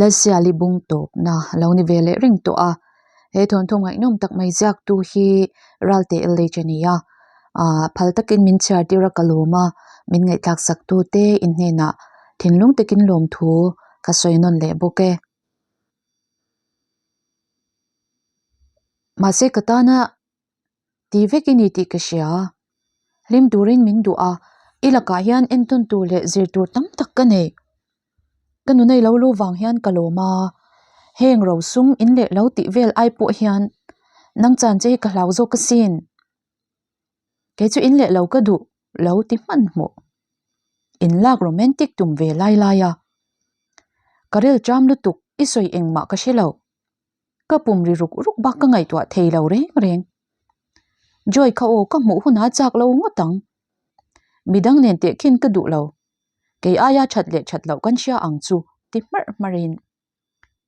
Lalsiali bung tawpna a lo ni ve leh reng tawh a, he thawnthaw ngaihnawm tak mai ziaktu hi Ralte LH a ni a, aah phal takin min chhiar tir a ka lawm a, min ngaihthlak sak tu te in hnenah thinlung takin lawmthu ka sawi nawn leh bawk e. Mahse ka tana ti vek i ni tih ka hria, hlim turin min duh a, i lakah hian entawn tur leh zir tur tam tak ka nei. Ka nuna i lo lu vang hian ka lawm a, heng rosum in leh lo tih vel ai pawh hian nang chan che hi ka hlau zawk asin. Kei chu in leh lo ka duh lo ti hmanhmawh. In lak romantic tum ve lai lai a. Ka rel ṭam lutuk i sawi engmah ka hre lo. Ka pum ri ruk ruk bak ka ngaihtuah thei lo reng reng. Joy kha aw ka hmuh hunah chak lo ngawt ang. Midang nen teh khin ka duh lo. Kei aia that leh that loh kan hria ang chu ti hmarh hmarhin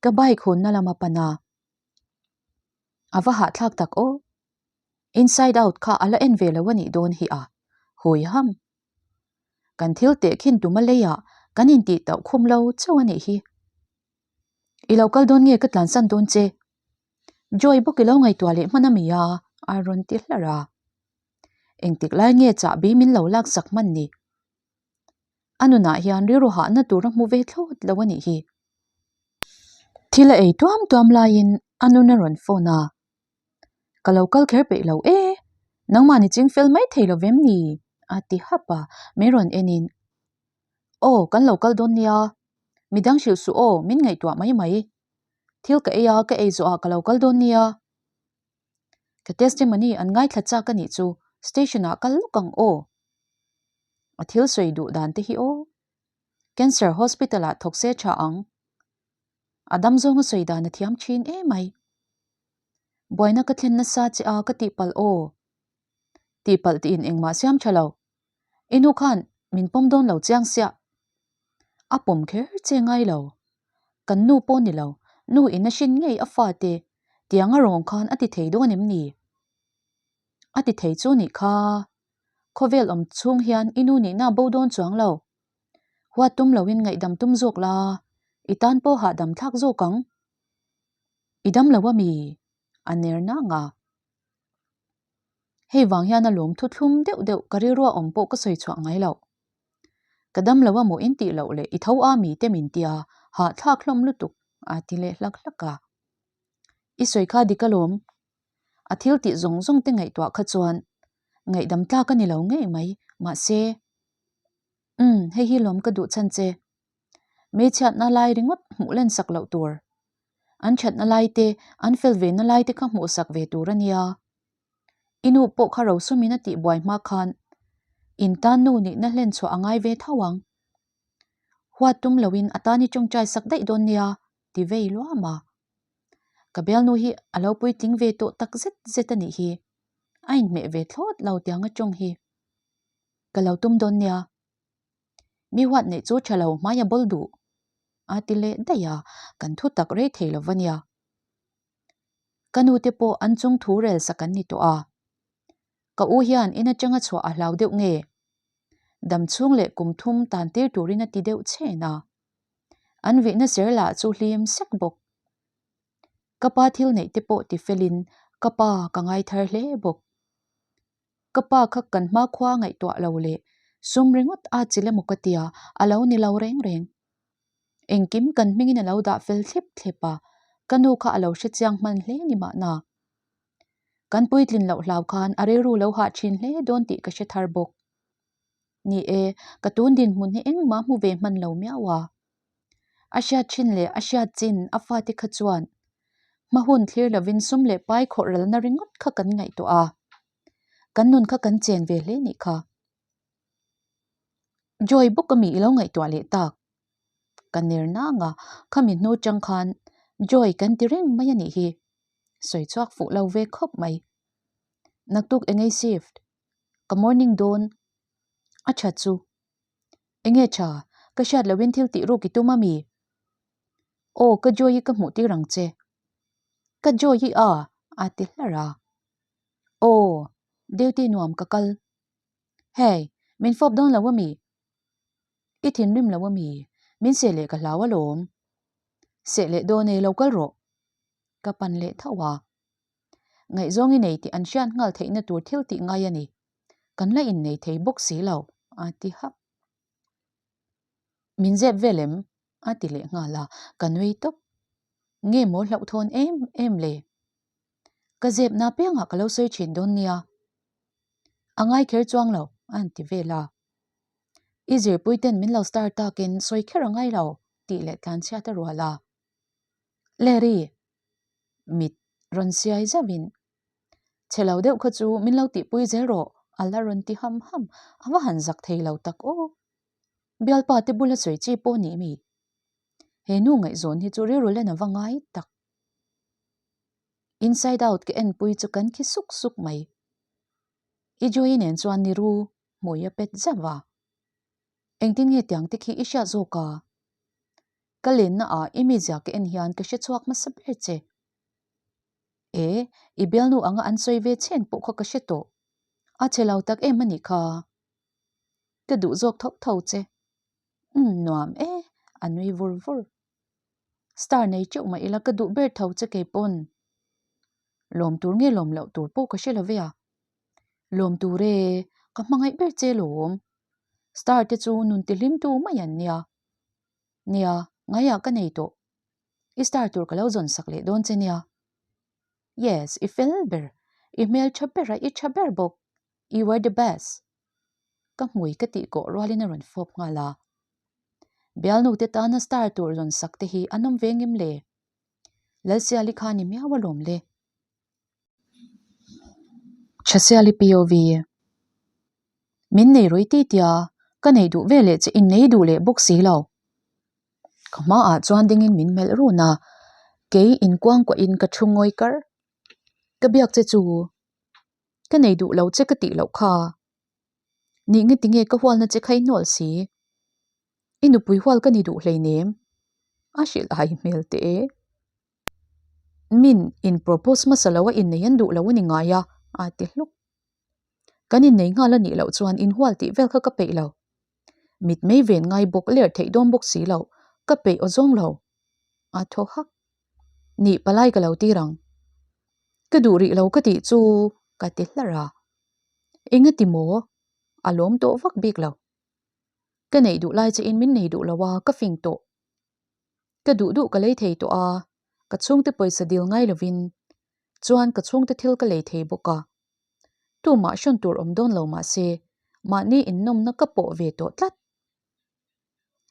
ka bike hawnna lama pan a. A va hahthlak tak aw. Inside out kha a la en ve lo a nih dawn hi a. Hui ham. Kan thil teh khin tuma leiah kan intih tauh khum lo chauh a nih hi. I lo kal dawn nge ka tlansan dawn che? Joy bawk i lo ngaihtuah leh hman a mi a? a rawn ti hlar a. Engtik lai nge chahbi min lo laksak hman ni? A nunah hian rilru hahna tur a hmu ve thlawt lo a nih hi. Thil a ei tuam tuam laiin a nun a rawn phone a. Ka lo kal kher peih lo e, nangmah ni ching fel mai thei lo vem ni? a ti hap a, min rawn enin. Aw, kan lo kal dawn nia, midang hrilh suh aw, min ngaihtuah mai mai. Thil ka ei a, ka ei zawhah ka lo kal dawn nia. Ka testimony an ngaithla chak a nih chu, station ah kal lawk ang aw. A thil sawi duh dan te hi aw. Cancer hospital ah thawk se tha ang. A dam zawnga sawi dan a thiam thin emai. Buaina ka thlen nasa che a ka tihpalh aw. Tihpalh tiin engmah siam tha lo. I nu khan min pawm dawn lo chiang siah. A pawm kher che ngai lo. Kan nu pawh ni lo, nu in a hrin ngei a fate tiang a rawng khan a ti thei dawn em ni? A ti thei chu nih kha. Khawvel awm chhung hian i nu nihna bo dawn chuang lo. Huat tum loin ngaihdam tum zawk la, i tan pawh hahdam thlak zawk ang. I dam lo a mi? A ner nang a. Hei vang hian a lawm thu thlum deuh deuh ka rilrua awm pawh ka sawi chhuah ngai loh. Ka dam lo a maw in tih loh leh i tho a mi te min tia hahthlak hlawm lutuk a ti leh hlak hlak a. I sawi kha dik alawm. A thil tih zawng zawng te ngaihtuah kha chuan ngaihdam tlak a ni lo ngei mai mahse umm hei hi lawm ka duh chhan che. Hmeichhiatna lai ringawt hmuh len sak loh tur. An thatna lai te, an fel ve na lai te kha hmuh sak ve tur a nia. I nu pawh kha rosumin a tih buai hma khan in tan nu nihna hlen chhuah a ngai ve tho ang. Huat tum loin a tan i tawngtai sak daih dawn nia ti vei luam a. Ka bialnu hi a lo puitling ve tawh tak zet zet a nih hi. A inhmeh ve thlawt lo tiang a tawng hi. Ka lo tum dawn nia. Mi huat neih chu tha lo hmai a bawl duh a ti leh daih a, kan thu tak rei thei lo va nia. Ka nu te pawh an chung thu rel sak an ni tawh a. Ka u hian in atanga chhuah a hlau deuh nge? Dam chhung leh kum thum tan tir turin a ti deuh chhen a. An vihna ser lah chu hlim sek bawk. Ka pa thil neih te pawh ti felin ka pa ka ngai thar hle bawk. Ka pa kha kan hmakhua ngaihtuah lo leh sum ringawt a chil emaw ka tia, a lo ni lo reng reng. Engkim kan hmingin a lo dah fel thlep thlep a, ka nu kha a lo hre chiang hman hle ni mahna. Kan puitlin loh hlau khan a rilru lo hah thin hle dawn tih ka hre thar bawk. Ni e, ka tun dinhmun hi engmah hmu ve hman lo miau a. A hriat thin leh a hriat chin a fate kha chuan hma hun thlir lovin sum leh pai khawh ralna ringawt kha kan ngaihtuah a, kan nun kha kan chen ve hle nih kha. Joy bawk a mi i lo ngaihtuah leh tak. Ka ner nang a, khami hnu chang khan Joy kan ti reng mai a nih hi. Sawi chhuak fuh lo ve khawp mai. Naktuk engei shift? Ka morning dawn. A tha chu. Enge tha? Ka hriat lohin thil tih ruk i tum a mi? Aw, ka Joy hi ka hmuh tir ang che. Ka Joy hi a? a ti hlar a. Aw, duty nuam ka kal. Hey, min fawp dawn lo a mi? I thinrim lo a mi? Min seh leh ka hlau alawm. Seh leh dawn e, lo kal rawh. Ka pan leh tho a. Ngaihzawng i nei tih an hriat nghal theihna tur thil tih ngai a ni. Kan la innei thei bawk si lo, a ti hap. Min zep vel em? a ti leh nghal a, ka nui tawp. Nge maw hlauhthawn em em le? Ka zepna piangah ka lo sawi thin dawn nia. A ngai kher chuang lo, a han ti vel a. I zirpui ten min lo star takin sawi kher a ngai lo, tih leh tlanchhiat a rual a. Larry! Mit rawn siai zauhin, Chhe lo deuh kha chu min lo tihpui zel rawh, a la rawn ti ham ham. A va han zak thei lo tak aw. Bialpa te bula sawi chi pawh nih mi? He nu ngaihzawn hi chu rilru len a va ngai tak. Inside Out ka enpui chu kan khi suk suk mai. I Joey nen chuan ni ru hmui a pet zauh a. Engtin nge tiang te khi i hriat zawk a? Ka lenna ah i mizia ka en hian ka hre chhuak hmasa ber che. E, i bialnu anga an sawi ve chhen pawh kha ka hre tawh. A che lo tak em a nih kha. Ka duh zawk tho tho che. Umm nuam e, a nui vur vur. Star nei teuh mah ila ka duh ber tho che kei pawn. Lawm tur nge lawm loh tur pawh ka hre lo ve a. Lawm tur e, ka hmangaih ber che lawm. Star te chu nun tihlim tu mai an nia. Nia, ngaiah ka nei tawh. I star tur ka lo zawn sak leh dawn che nia. Yes, i fel ber. I hmel tha ber a, i tha ber bawk. You are the best. Ka hmui ka tih kawh rualin a rawn fawp nghal a. Bialnu te tana star tur rawn sak te hi an awm ve ngem le? Lalsiali kha ni miau alawm le. Thasiali POV Min nei rui ti tia, ka neih duh ve leh che in nei duh leh bawk si lo. Ka hmaah chuan dingin min melh run a, kei inkuangkuahin ka thu ngawi kar. Ka biak che chu ka nei duh lo che ka tih loh kha. Nih nge tinge ka hualna che kha i hnawl si? I nupui hual ka ni duh hleinem. A hrilh ai hmel teh e. Min in propose hmasa lo a innei an duh lo a ni ngai a, a ti hluk. Kan innei nghal a nih loh chuan inhual tih vel kha ka peih lo. Mit mei ven ngai bawk ler theih dawn bawk si lo, ka peih aw zawng lo. A thaw hak. Nih palai ka lo tir ang. Ka duh rih lo ka tih chu ka ti hlar a. Engati maw? A lawm tawh vak bik lo. Ka neih duh lai che in min nei duh lo a, ka fing tawh. Ka duh duh ka lei thei tawh a, ka chhungte pawisa dil ngai lovin chuan ka chhungte thil ka lei thei bawk a. Tumah hrawn tur awm dawn lo mah se, mahni innawmna ka pawh ve tawh tlat.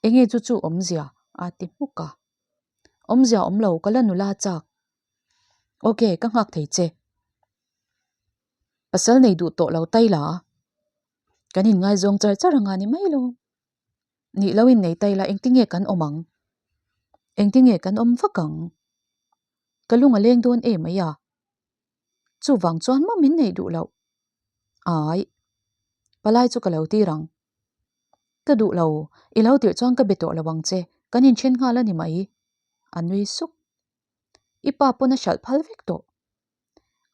Enge chu chu awmzia? a ti hmuk a. Awmzia awm lo, ka la nula chak. Ok, ka nghak thei che. Pasal nei duh tawh lo tai la. Kan inngaizawng char char anga ni mai lo. Nih lo innei tai la engtinge kan awm ang? Engtinge kan awm vak ang? Ka lung a leng dawn em mai a. Chuvang chuan maw min neih duh loh? Ai. Palai chu ka lo tir ang. Ka duh lo, i lo tirh chuan ka be tawh lo ang che, kan inthen nghal a ni mai. A nui suk. I pa pawn a hralh phal vek tawh.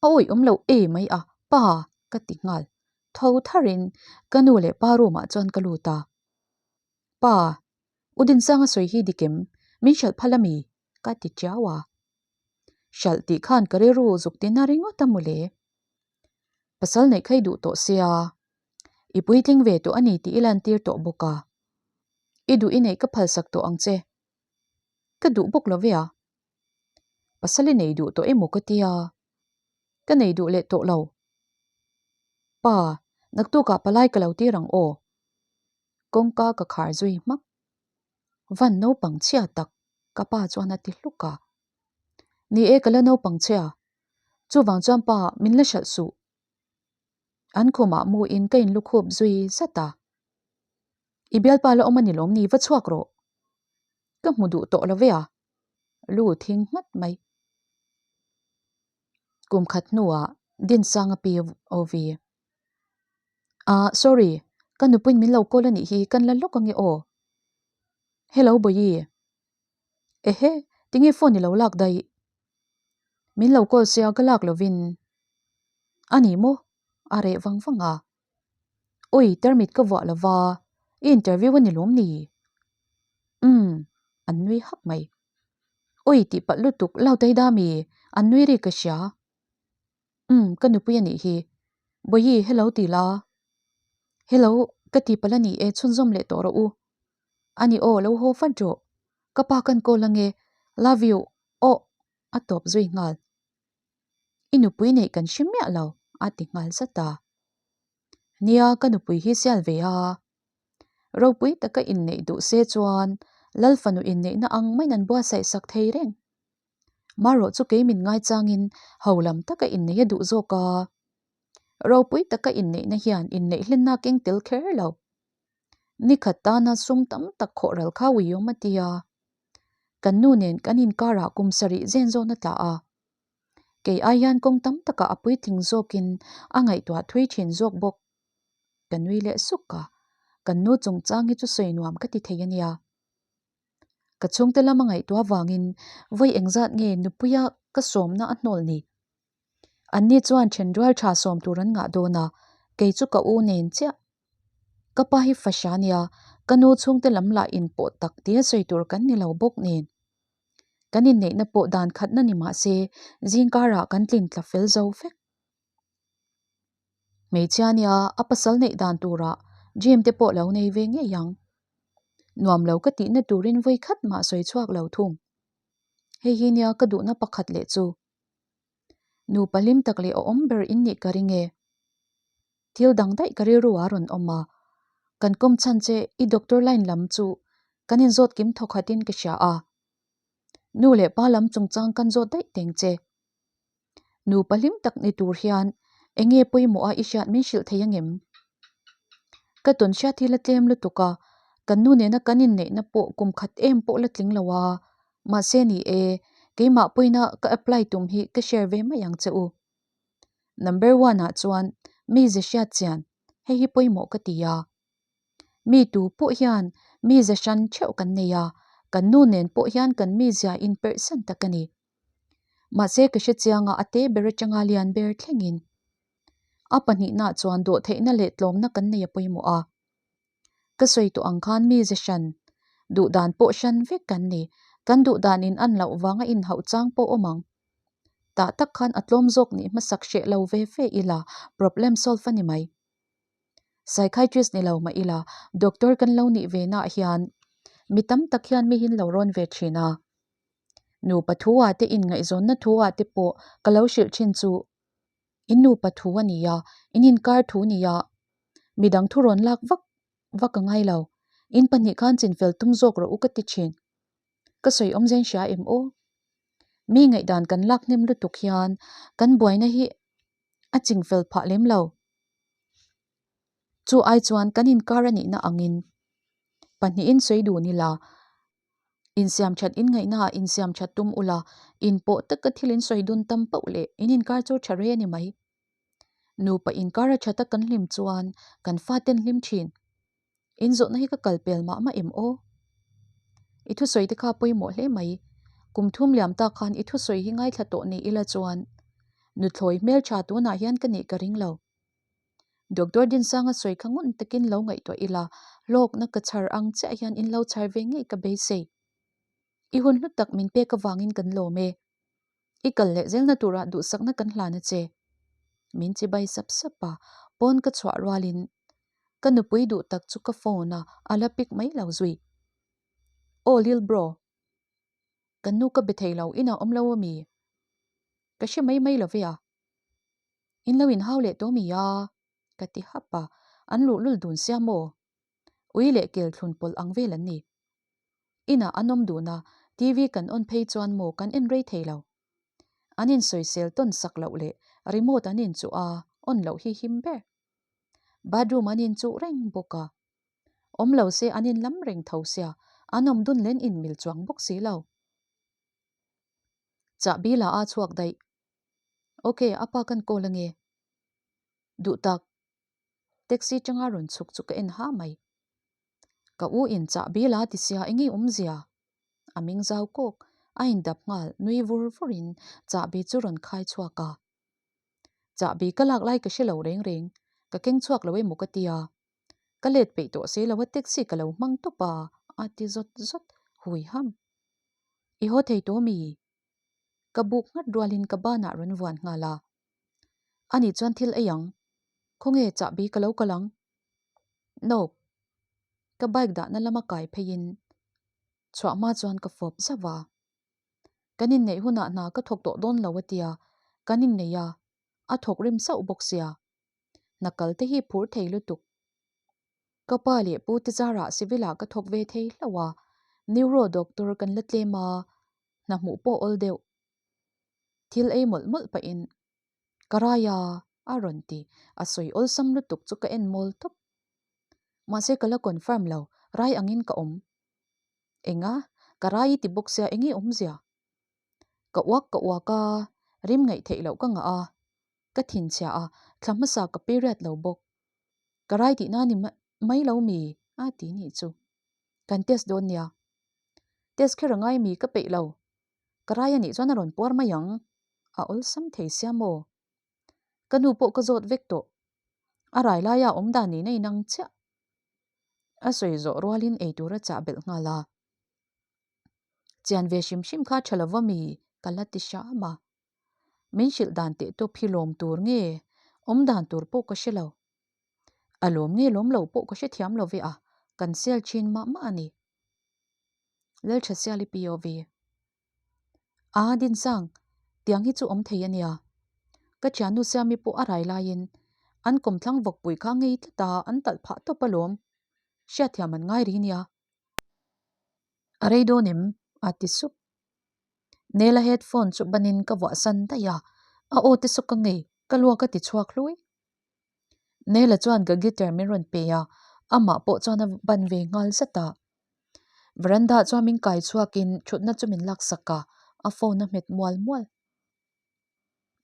A awih awm lo e mai a, pa ka ti nghal. Tho tharin ka nu leh pa room ah chuan ka lut a. Pa, U Dinsanga sawi hi dik em? Min hralh phal a mi? Ka ti tiau a. Hralh tih khan ka rilru zuk tina ringawt a mawle. Pasal neih kha i duh tawh sia, i puitling ve tawh a ni tih i lantir tawh bawk a. I duh i neih ka phalsak tawh ang che. Ka duh bawk lo ve a. Pasal i nei duh tawh emaw ka tia. Ka nei duh leh tawh lo. Pa, naktukah palai ka lo tir ang aw. Kawngka ka khar zui hmak. Van naupang chhia tak, ka pa chuan a ti hluk a. Ni e, ka la naupang chhia. Chuvang chuan pa, min la hralh suh. An khumah muin ka inlukhup zui zat a. I bialpa la awm a ni lawm ni, va chhuak rawh. Ka hmu duh tawh lo ve a, lu thing nghat mai. Kum khat hnuah Dinsanga POV. Ah, sorry, ka nupuiin min lo call a nih hi, kan la lawk ange aw. Hello Bawihi. Ehe, tinge phone i lo lak daih? Min lo call sia ka lak lovin. A ni maw? A reh vang vang a. Ui, tarmit ka vuah lova, i interview a ni lawm ni? Umm, an nui hak mai. Awi tih palh lutuk Lautei Dami, an nui ri ka hria. Umm, ka nupui a nih hi. Bawihi, hello ti la. Hello, ka ti palh a ni e, chhunzawm leh tawh rawh u. A ni aw, lo haw vat rawh. Ka pa kan call ange, love you, aw a tawp zui nghal. I nupui neih kan hre miah lo, a ti nghal zat a. Nia, ka nupui hi sial ve a. Ropui taka inneih duh se chuan Lal fanu inneihna ang maiin an buatsaih sak thei reng. Marawh chu kei min ngaichangin ho lam taka inneih a duh zawk a. Ropui taka inneihna hian inneih hlenna a keng tel kher lo. Nikhat tana sum tam tak khawh ral kha uiawm a ti a. Kan nu nen kan inkarah kum sarih zen zawn a tla a. Kei ai hian kawng tam takah a puitling zawkin a ngaihtuah thui thin zawk bawk. Ka nui leh suk a, kan nu chungchang hi chu sawi nuam ka ti thei a nia. Ka chhungte lama ngaihtuah vangin vawi engzat nge nupuia ka sawmna a hnawl ni? Anni chuan thenrual tha sawm tur an ngah dawn a, kei chu ka u nen chiah. Ka pa hi fahria nia, ka nu chhungte lam lah inpawh tak tia sawi tur kan ni lo bawk nen. Kan inneihna pawh dan khatna ni mah se, zingkarah kan tlin tla fel zo vek. Hmeichhia nia a pasal neih dan turah dream te pawh lo nei ve ngei ang. Nuam lo ka tihna turin vawi khat mah sawi chhuak lo thung. Hei hi nia ka duhna pakhat leh chu. Nupa hlim tak leh awm ber in nih ka ring e. Thil dang daih ka rilru a rawn awm a. Kan kawm chhan che i doctor line lam chu kan inzawt kim thawk khatin ka hria a. Nu leh pa lam chungchang kan zawt daih teng che. Nupa hlim tak ni tur hian eng nge pawimawh a i hriat min hrilh thei angem? Ka tawn hriat hi la tlem lutuk a, kan nu nena kan inneihna pawh kum khat em pawh la tling lo a, mahse ni e, keimah pawina ka apply tum hi ka share ve mai ang che u. Number one ah chuan mize hriat chian, hei hi pawimawh ka ti a. Mi tu pawh hian mize hran theuh kan nei a, kan nu nen pawh hian kan mizia inperhsan tak a ni. Mahse ka hre chiang a, a te ber atanga lian ber thlengin. A pahnihnaah chuan dawhtheihna leh tlawmna kan nei a pawimawh a. Ka sawi tawh ang khan mize hran, duhdan pawh hran vek kan ni. Kan duhdan in an loh vanga inhauh chang pawh awm ang. Tah tak khan a tlawm zawk nih hmasak hreh lo ve ve ila problem solve a ni mai. Psychiatrist ni lo mah ila doctor kan lo nih ve naah hian mi tam tak hian mi hin lo rawn ve thin a. Nupa thu ah te inngaihzawnna thu ah te pawh ka lo hrilh thin chu in nupa thu a ni a, in inkar thu ni a, midang thu rawn lak vak vak a ngai lo. In pahnih khan chinfel tum zawk rawh u ka ti thin. Ka sawi awm zen hria em aw? Mi ngaihdan kan lak hnem lutuk hian kan buaina hi a chingfel phah lem lo. Chu ai chuan kan inkar a nihna angin pahnihin sawi dun ila, insiam that in ngaihnaah insiam that tum ula, inpawh taka thil in sawi dun tam pauh leh in inkar chu tha rei a ni mai. Nupa inkar a thata kan hlim chuan kan faten hlim thin. In zawhna hi ka kal pel mah mah em aw? I thusawi te kha pawimawh hle mai. Kum thum liam tak khan i thusawi hi ngaithla tawh ni ila chuan nuthlawi hmeltha tunah hian ka nih ka ring lo. Doctor Dinsanga sawi kha ngun takin lo ngaihtuah ila, hlawkna ka chhar ang chiah hian in lo chhar ve ngei ka beisei. I hun hlu tak min pek avangin kan lawm e. I kal leh zelna turah duhsakna kan hlan a che. Min chibai sap sap a, pawn ka chhuah rualin ka nupui duh tak chu ka phone a, a la pick mai lo zui. Aw lil bro, kan nu ka be thei lo, inah awm lo ami? Ka hre mai mai lo ve a. In lo inhau leh tawh mi a? Ka ti hap a, an luhlul dun sia maw? Ui leh kel thlun pawlh ang vel an ni. Inah an awm dun a, TV kan on phei chuan maw kan en rei thei lo. An insawisel tawn sak loh leh remote an inchuh a, on loh hi him ber. Bathroom an inchuh reng bawk a. Awm lo se an inlam reng tho sia, an awm dun len inmil chuang bawk si lo. Chahbi la a chhuak daih. Ok, a pa kan call ange. Duh tak. Taxi tanga rawn chhuk chu ka en ha mai. Ka u in chahbi la ti sia enge awmzia? A ming zau kawk, a indap nghal nui vur vur in chahbi chu rawn khai chhuak a. Chahbi ka lak lai ka hre lo reng reng, ka keng chhuak lo emaw ka tia. Ka let peih tawh si lo a taxi ka lo hmang tawp a, a ti zawt zawt hui ham. I haw thei tawh mi? Ka buk nghat rualin ka banah rawn vuan nghal a. Ani chuan thil ei ang. Khawnge chahbi ka lo kal ang? Nope. Ka bike dahna lama kai pheiin chhuah hma chuan ka fawp zauh a. Kan inneih hunah hna ka thawk tawh dawn lo a tia, kan inneih a, a thawk rim sauh bawk sia. Hna kal te hi phur thei lutuk. Ka pa leh pu te zarah civil ah ka thawk ve thei hlauh a, neuro doctor kan la tlem a, hna hmuh pawh awl deuh. Thil ei mawlh mawlh pahin ka rai a, a rawn ti. A sawi awlsam lutuk chu ka en mawl tawp. Mahse ka la confirm lo, rai angin ka awm. Enga? Ka rai i ti bawk sia enge awmzia? Ka uak ka uak a, rim ngaih theih loh ka ngah a, ka thinchhia a, thla hmasa ka period lo bawk. Ka rai tihna ni mai lo mi? A ti nih chu. Kan test dawn nia. Test kher a ngai mi ka peih lo. Ka rai a nih chuan a rawn puar mai ang. A awlsam thei sia maw? Ka nu pawh ka zawt vek tawh. A rai laia awm dan niin a inang chiah. A sawi zawh rualin eitur a chah belh nghal a. Chian ve hrim hrim kha tha lova mi ka la ti hram a. Min hrilh dan teh tawp hi lawm tur nge awm dan tur pawh ka hre lo. A lawm nge lawm lo pawh ka hre thiam lo ve a, kan sel thin mah mah a ni. Lalthasiali POV. A, Dinsang, tiang hi chu awm thei a nia. Ka thiannu Siami pawh a rai laiin an kawmthlang vawkpui kha ngei tlat a, an talh phah tawp alawm. Hriatthiam an ngai ri nia. A rei dawn em? a ti sup. Nela headphone chu banin ka vuah san daih a, a aw te saw ka ngei, ka luak a ti chhuak hlui. Nela chuan ka guitar min rawn pe a, amah pawh chuan a ban ve nghal zat a. Veranda chuan min kai chhuakin thutna chu min laksak a, a phone a hmet mual mual.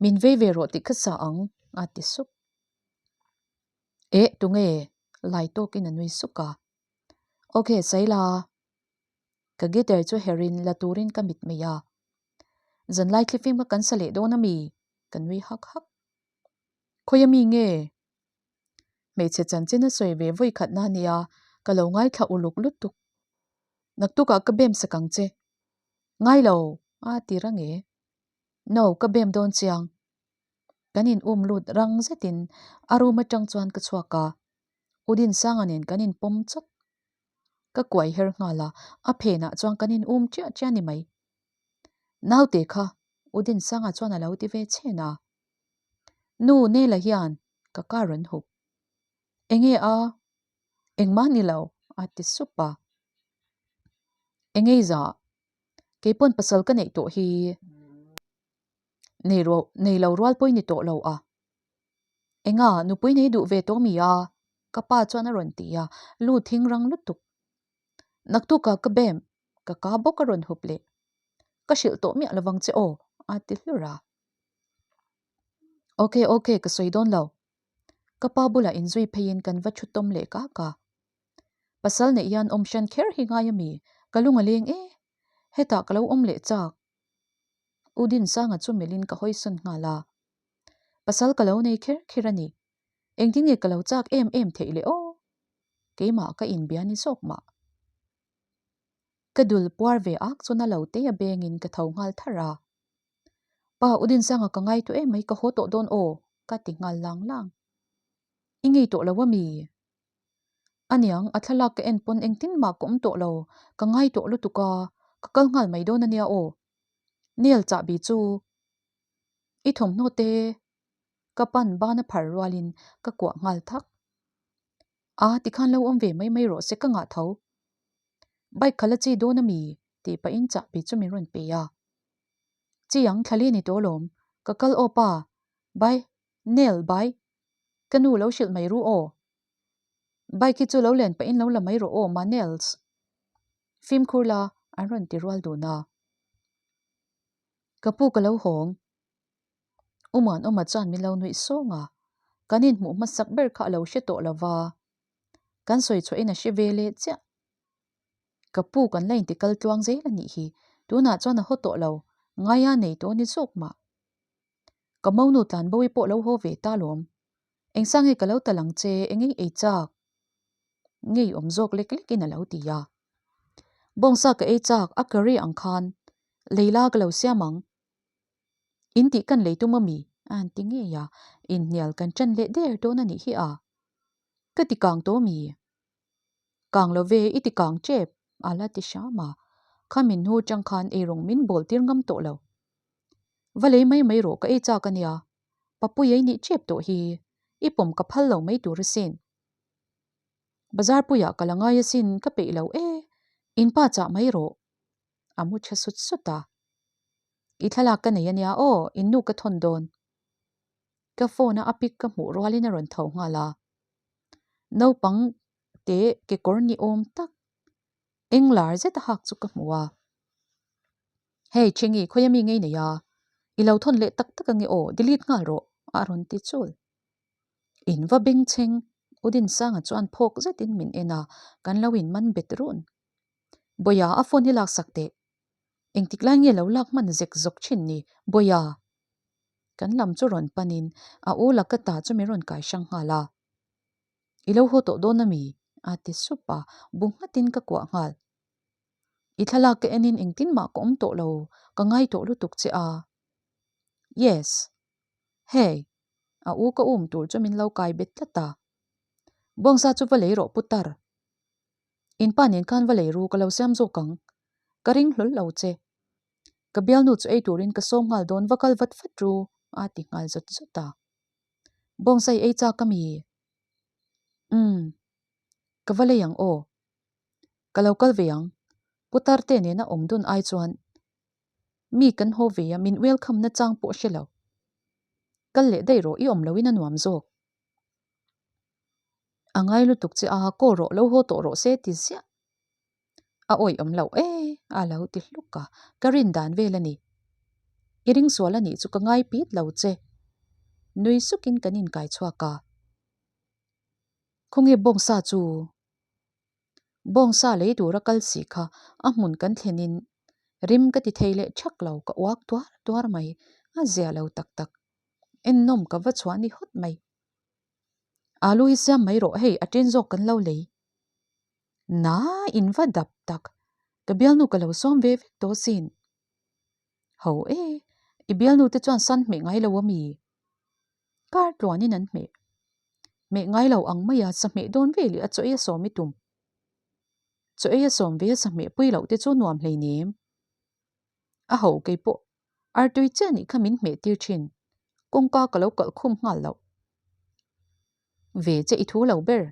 Min vei ve rawh tih kha sa ang, a ti sup. Eh, tunge? Lai tawkin a nui suk a. Ok, Saila. Ka guitar chu herhin la turin ka mit mai a. Zanlai thlifim kha kan sa leh dawn a mi? Ka nui hak hak. Khawi a mi nge? Hmeichhe chanchin a sawi ve vawi khatna a nia, ka lo ngaithla uluk lutuk. Naktukah ka bem sak ang che. Ngai lo, a ti rang e. No, ka bem dawn chiang. Kan in um lut rang zetin a room atang chuan ka chhuak a. U Dinsanga nen kan inpawm chawt. Ka kuai her nghal a, a phenah chuan kan in um chiah chiah ni mai. Naute kha U Dinsanga chuan a lo ti ve chhen a. Nu Nela hian ka car rawn hup. Enge a? Engmah ni lo, a ti sup a. Enge i zah? Keipawn pasal ka neih tawh hi nei ro nei lo rual pawh i ni tawh lo a. Enga, nupui nei duh ve tawh mi a? Ka pa chuan a rawn ti a, lu thing rang lutuk. Naktukah ka bem, ka ka bawk a rawn hup leh. Ka hrilh tawh miah lovang che aw, a ti hlur a. Ok, ok, ka sawi dawn lo. Ka pa bulah inzui pheiin kan va thu tawm leh kak a. Pasal neih hian awm hran kher hi ngai a mi? Ka lung a leng e. Hetah ka lo awm leh chak. U Dinsanga chu melhin ka hawisawn nghal a. Pasal ka lo nei kher kher a ni. Engtin nge ka lo chak em em theih le aw? Keimah ka inbia ni zawk mah. Ka dul puar ve ak chuan a lo te a bengin ka tho nghal tharh a. Pa, U Dinsanga ka ngai tawh em mai, ka haw tawh dawn aw, ka ti nghal lang lang. I ngei tawh lo a mi? Aniang, a thlalak ka en pawn engtin mah ka awm tawh lo, ka ngai tawh lutuk a, ka kal nghal mai dawn ania aw. Nel chahbi chu i thawmhnaw te ka pan ban a phar rualin ka kuah nghal thak. A, tikhan lo awm ve mai mai rawh se ka ngah tho. Bike kha la chi dawn a mi? tih pahin chahbi chu min rawn pe a. Chi ang thlali ni tawh lawm, ka kal aw pa, bye, Nel, bye. Ka nu lo hrilh mai ru aw. Bike hi chu lo len pahin lo la mai rawh aw, Manels. Fimkhur la, an rawn ti rual dun a. Ka pu ka lo hawng. Uman Uma chuan min lo nuih sawng a, kan inhmuh hmasak ber kha a lo hre tawh lo va, kan sawi chhuahin a hre ve leh chiah. Ka pu kan la inti kal tluang zel a nih hi, tunah chuan a haw tawh lo, ngaia nei tawh ni zawk mah. Ka monu tlanbawi pawh lo haw ve ta lawm. Engsa nge ka lo tal ang che, engei ei chak? Ngei awm zawk lek lekin a lo ti a. Bawngsa ka ei chak, a curry ang khan. Leila ka lo siam ang. In tih kan lei tum a mi? A han ti ngei a, inhnial kan ṭan leh der dawn a nih hi a. Ka ti kang tawh mi? Kang lo ve, i ti kang ṭep, a la ti hram a. Kha min hnu ṭang khan eirawng min bawl tir ngam tawh lo. Va lei mai mai rawh ka ei chak a nia. Papuia i nih ṭep tawh hi, i pawm ka phal lo mai tur asin. Bazar puiah ka la ngai asin ka peih lo e, in pa chah mai rawh. A mu tha sut sut a. I thlalak ka nei ania aw, in nu ka thawn dawn. Ka phone a a pic ka hmuh rualin a rawn tho nghal a. Naupang te kekawr ni awm tak eng lar zet a hak chu ka hmu a. Hey Chingi, khawi ami ngei nei a? I lo thawn leh tak tak ange aw, delete nghal rawh a rawn ti chul. In va bengchheng, U Dinsanga chuan phawk zetin min en a, kan lo in man bet run. Bawia, a phone hi laksak teh. Engtik lai nge lo lak hman zek zawk thin ni, Bawia? Kan lam chu rawn panin a u laka ta chu min rawn kai hrang nghal a. I lo haw tawh dawn ami? a ti sup a, bu nghatin ka kuah nghal. I thlalak ka enin engtin mah ka awm tawh lo, ka ngai tawh lutuk che a. Yes. Hey. A u ka um tur chu min lo kai bet tlat a. Bawngsa chu va lei rawh putar. In pa nen khan va lei ru ka lo siam zawk ang. Ka ring hlawl lo che. Ka bialnu chu ei turin ka sawm nghal dawn va kal vat vat ru a ti nghal zawt zawt a. Bawngsa i ei chak a mi? Umm. Ka va lei ang aw. Ka lo kal ve ang. Putar te nena awm dun ai chuan mi kan haw ve a min welcome na chang pawh hre lo. Kal leh daih rawh i awm loin a nuam zawk. A ngai lutuk che a, call rawh lo haw tawh rawh se ti ziah. A awih awm loh e a lo ti hluk a, ka rin dan vel a ni. I ring sual a nih chu ka ngai pit lo che. Nui sukin kan inkai chhuak a. Khawnge bawngsa chu? Bawngsa lei tura kal si kha a hmun kan thlenin rim ka ti thei leh thak lo ka uak tuar tuar mai, a zia lo tak tak. Ennawm ka va chhuah ni hawt mai. Alu hi siam mai rawh hei a ṭin zawk kan lo lei. Na in va dap tak, ka bialnu ka lo sawm ve vek tawh sin. Ho e, i bialnu te chuan san hmeh ngai lo a mi? Kar tluanin an hmeh. Hmeh ngai lo ang mai a, sa hmeh dawn ve leh a chaw ei a sawm i tum. Chaw ei a sawm ve a sa hmeh pui loh te chu nuam hleinem. A ho kei pawh Artui chiah nih kha min hmeh tir thin. Kawngka ka lo kalh khum nghal loh. Ve che i thu lo ber.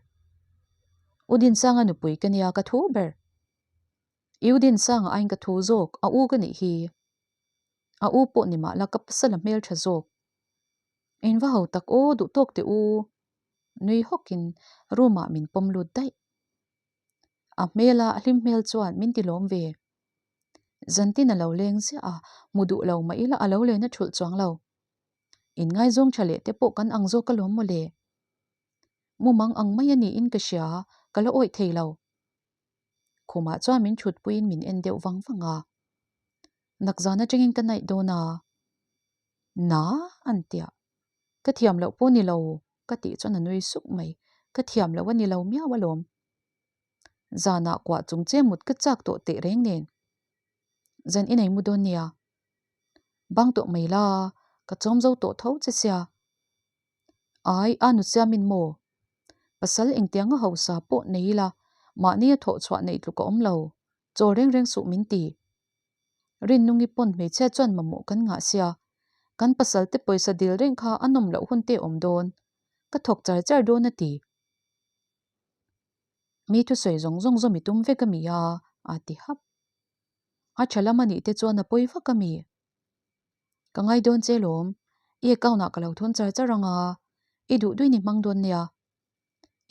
U Dinsanga nupui ka nia ka thu ber. I U Dinsanga aiin ka thu zawk, a u ka nih hi. A u pawh ni mah la ka pasal a hmel tha zawk. In va ho tak aw duh tawk teh u. Nui hawkin room ah min pawm lut daih. A hmela a hlim hmel chuan min ti lawm ve. Zantin a lo leng ziah a, hmu duh lo mah ila a lo len a thulh chuang lo. Inngaizawng tha leh te pawh kan ang zawk alawm mawle. Mumang ang mai a niin ka hria, ka la awih thei lo. Khumah chuan min thutpuiin min en deuh vang vang a. Nakzan atangin ka naih dawn a. Na an tia. Ka thiam loh pawh ni lo ka tih chuan a nui suk mai. Ka thiam loh a ni lo miau alawm. Zanah kuah chung che mut ka chak tawh teh reng nen. Zan i nei mu dawn nia. Bang tawh mai la, ka chawm zo tawh tho che sia. Ai, a nu chiamin maw? Pasal engtianga hausa pawh nei ila, mahni a thawh chhuah neih tluk a awm lo. Chaw reng reng suh min ti. Rinnungi pawn hmeichhia chuan mamawh kan ngah sia. Kan pasal te pawisa dil reng kha a nawm loh hun te awm dawn. Ka thawk char char dawn a ti. Mi thusawi zawng zawng zawm i tum vek a mi a? a ti hap. A tha lam a nih te chuan a pawi vak a mi? Ka ngai dawn che lawm, i account ah ka lo thawn char char ang a, i duh duin i hmang dawn nia.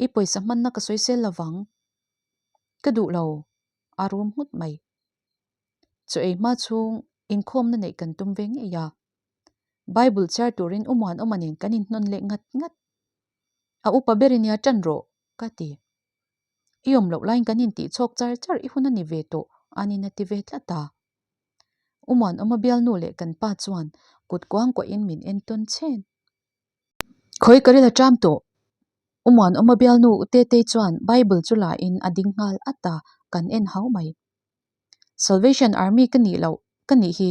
I pawisa hmanna ka sawi sel lovang. Ka duh lo, a rum nghut mai. Chaw ei hma chhung inkhawmna neih kan tum ve ngei a. Bible chhiar turin u Muanawma nen kan inhnawn leh ngat ngat. A upa ber i nia ṭan rawh, ka ti. I awm loh laiin kan intih chhawk char char i hun a ni ve tawh, anin a ti ve tlat a. U Muanawma bialnu leh kan pa chuan kut kuangkuahin min en tawn chhen. Khawi ka ril a ṭam tawh. U Muanawma bialnu U Tetei chuan Bible chu la in a ding nghal at a, kan en hau mai. Salvation Army ka nih loh. ka nih hi.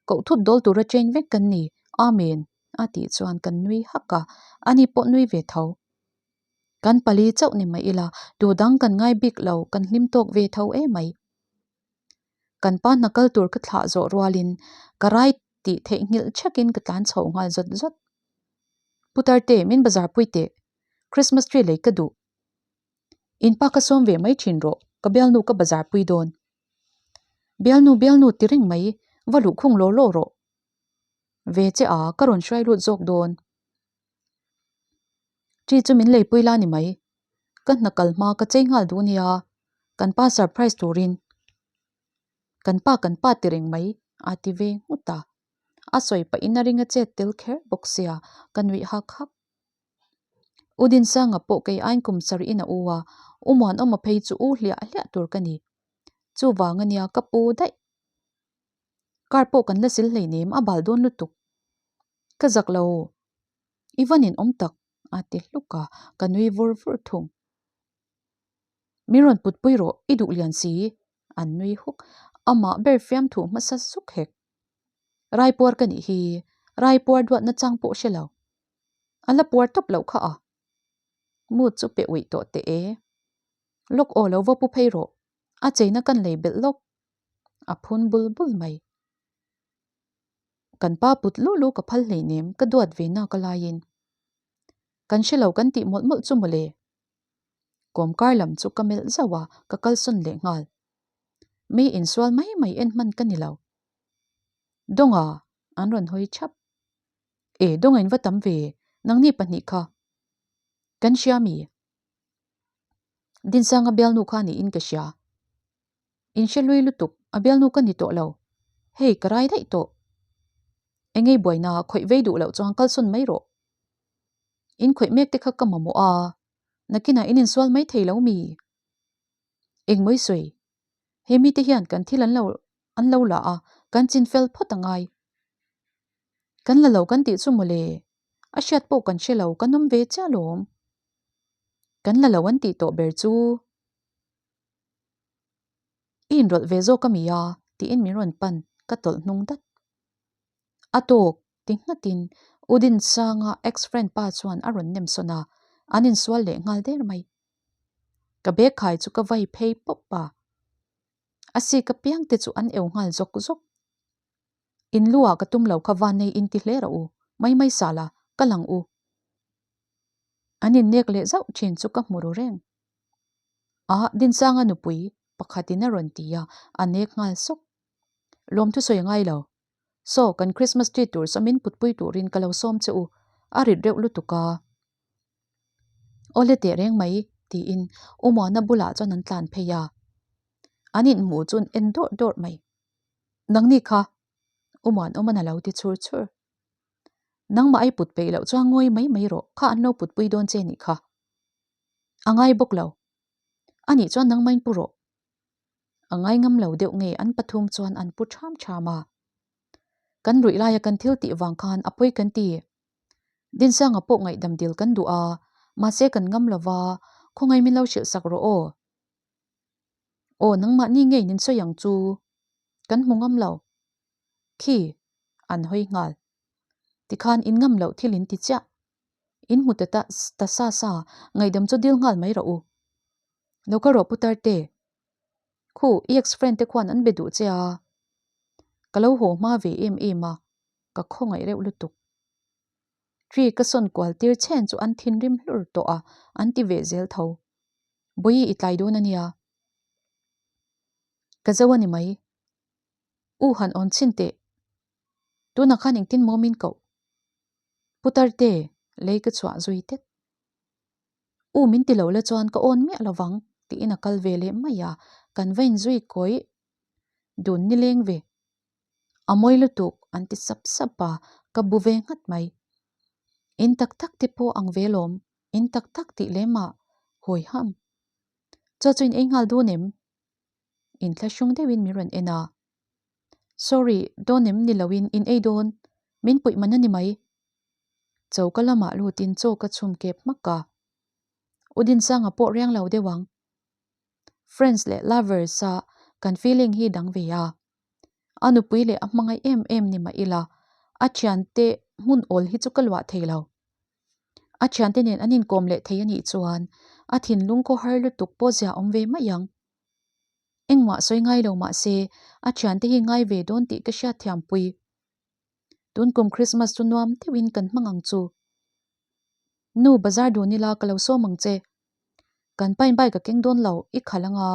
Koh thut dawl tura train vek kan ni. Amen, a tih chuan kan nui hak a, ani pawh nui ve tho. Kan pali chauh ni mai ila, tu dang kan ngai bik lo, kan hlim tawk ve tho emai. Kan pa hna kal tur ka thlah zawh rualin ka rai tih theihnghilh thakin ka tlan chho nghal zawt zawt. Putarte, min bazar pui teh. Christmas tree lei ka duh. In pa ka sawm ve mai thin rawh, ka bialnu ka bazar pui dawn. Bialnu bialnu ti reng mai, va luh khung law law rawh. Ve che a, ka rawn hruai lut zawk dawn. Tree chu min leipui la ni mai. Ka hna kal hma ka chei nghal duh nia, kan pa surprise turin. Kan pa kan pa ti reng mai, a ti ve nghut a. A sawi pahin a ring a chet tel kher bawk sia, ka nuih hak hak. U Dinsanga pawh kei ain kum sarih in a u a, U Muanawma phei chu u hliah hliah tur ka ni. Chuvang ania ka pu daih. Car pawh kan la sil hleinem a bal dawn lutuk. Ka zak lo. I van in awm tak a ti hluk a, ka nui vur vur thung. Min rawn put pui rawh, i duh lian si, an nui huk. Amah ber fiamthu hmasa suk hek. Raipuar ka nih hi, raipuar duatna chang pawh hre lo. A la puar tawp loh kha a. Mood chu pe uih tawh teh e. Lawk aw lo va pu phei rawh, a cheina kan lei belh lawk. A phun bul bul mai. Kan pa put luh luh ka phal hleinem ka duat ve nak a laiin. Kan hre lo kan tih mawlh mawlh chu mawle. Kawmkar lam chu ka melh zauh a, ka kalsawn leh nghal. Mi insual mai mai en hman ka ni lo. Dawnga an rawn hawi thap. E Dawnga in va tam ve, nangni pahnih kha. Kan hria mi? Dinsanga bialnu kha niin ka hria. In hre hlui lutuk, a bialnu ka ni tawh lo. Hei, ka rai daih tawh. Engei buaina khawih vei duh loh chuan kalsawn mai rawh. In khawih mek te kha ka mamawh a, nakinah in insual mai thei lo mi? Engmawi sawi, he mite hian kan thil an lo an lo la a, kan chin fel phawt a ngai. Kan la lo kan tih chu mawle, a hriat pawh kan hre lo, kan awm ve chiah alawm. Kan la lo an tih tawh ber chu. I inrawlh ve zawk a mi a? tiin min rawn pan, ka tawlh hnung dat. A tawk ti nghatin U Dinsanga ex-friend pa chuan a rawn nem sawn a, an insual leh nghal der mai. Ka bag khai chu ka vai phei pawp a, a sik apiang te chu an eu nghal zawk zawk. In lu ah ka tum lo kha van nei in ti hle rawh u, mai mai sal a, ka lang u. An innek leh zauh thin chu ka hmu ru reng. A Dinsanga nupui pakhatin a rawn ti a, a nek nghal sawk. Lawmthu sawi a ngai lo. Saw, kan Christmas tree tur saw min putpui turin ka lo sawm che u, a rit reuh lutuk a. Awle teh reng mai, tiin U Muana bulah chuan an tlan phei a. An inhmuh chu an en dawrh dawrh mai. Nangni kha, U Muanawman a lo ti chhur chhur. Nangmah i put peih loh chuan ngawi mai mai rawh, kha an lo putpui dawn che nih kha. A ngai bawk lo. A nih chuan nangmain pu rawh. A ngai ngam lo deuh nge an pathum chuan an pu ṭham ṭham a. Kan ruih laia kan thil tih vang khan a pawi kan ti. Dinsanga pawh ngaihdam dil kan duh a, mahse kan ngam lo va, khawngaih min lo hrilh sak rawh aw. Aw nangmahni ngei nin sawi ang chu. Kan hmu ngam lo. Khi, an hawi nghal. Tikhan in ngam loh thil in ti chiah. In hmu ta ta sa sa, ngaihdam chu dil nghal mai rawh u. Lo kal rawh putar te. Khu, i ex friend te khuan an be duh che a. Ka lo haw hma ve em em a, ka khawngaih reuh lutuk. Tree ka sawn kual tir chhen chu an thinrim hlur tawh a, an ti ve zel tho. Bawihi i tlai dawn a nia. Ka zo a ni mai. U han awn chhin teh. Tunah khan engtin maw min koh? Putarte, lei ka chhuah zui tet. U min ti lo la chuan ka awn miah lo vang tiin a kal ve leh mai a, kan va inzui kawih dun nileng ve. A mawi lutuk an ti sap sap a, ka bu ve nghat mai. In tak tak te pawh ang ve lawm, in tak tak tih lem ah hawi ham. Chaw chu in ei nghal dun em? Inthlahrung deuhin min rawn en a. Sorry, dawn em ni loin in ei dawn, min puih man a ni mai. Choka lamah lutin chaw ka chhum kep hmak a. U Dinsanga pawh riang lo deuh ang. Friends leh lovers a kan feeling hi dang ve a. A nupui leh a hmangaih em em ni mah ila, a thiante hmun awl hi chu ka luah thei lo. A thiante nen an inkawm leh thei a nih chuan a thinlung khaw har lutuk pawh zia awm ve mai ang. Engmah sawi ngai lo mah se, a thiante hi ngai ve dawn tih ka hriat thiampui. Tun kum Christmas chu nuam deuhin kan hmang ang chu. Nu, bazar dun ila ka lo sawm ang che. Kan pain bike a keng dawn lo, i khalh anga.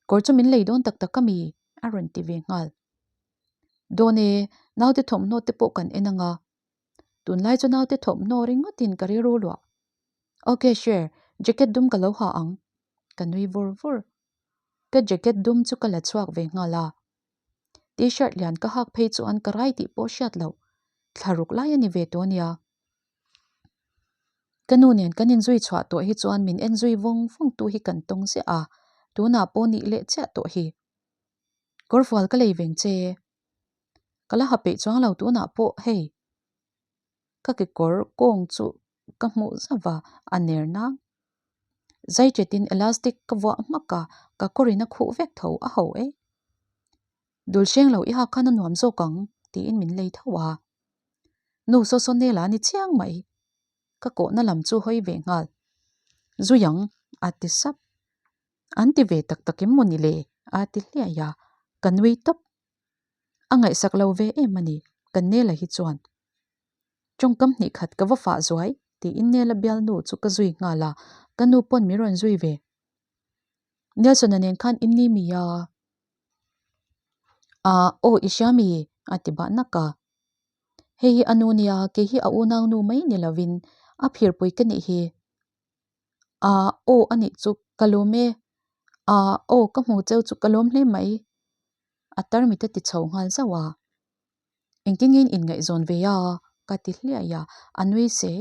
Kawr chu min lei dawn tak tak a mi? a rawn ti ve nghal. Dawn e, naute thawmhnaw te pawh kan en anga. Tunlai chu naute thawmhnaw ringawtin ka rilru luah. Ok sure, jacket dum ka lo ha ang. Ka nui vur vur. Ka jacket dum chu ka la chhuak ve nghal a. T-shirt lian ka hak phei chuan ka rai tih pawh hriat loh. Thla ruk lai a ni ve tawh ania. Ka nu nen kan inzui chhuah tawh hi chuan min enzui vawng vawng tu hi kan tawng ziah a, tunah pawh nih leh chiah tawh hi. Kawrfual ka lei veng che. Ka la ha peih chuang lo tunah pawh hei. Ka kekawr kawng chu ka hmuh zauh a, a ner nang. Zai chetin elastic ka vuah hmak a, ka kawrin a khuh vek tho a ho e. Dul hreng lo i hak khan a nuam zawk ang tiin min lei tho a. Nu saw saw nela ni chiang mai. Ka kawhna lam chu hawi ve nghal. Zui ang a ti sap. An ti ve tak tak em maw ni le? a ti hliai a, ka nui tawp. A ngaihsak lo ve em a ni, ka Nela hi chuan. Tawngkam hnih khat ka va fah zuai tiin Nela bialnu chu ka zui nghal a, ka nu pawn min rawn zui ve. Nelson-a nen khan in ni mi a? Ah, aw i hria mi? a ti bah nak a. Hei hi a nu nia, kei hi a unau nu mai ni lovin a phirpui ka nih hi. Ah, aw a nih chu ka lawm e. Ah, aw ka hmu cheu chu ka lawm hle mai. A tarmit a ti chho nghal zauh a. Engtin nge in inngaihzawn ve a? ka ti hliai a, a nui sei.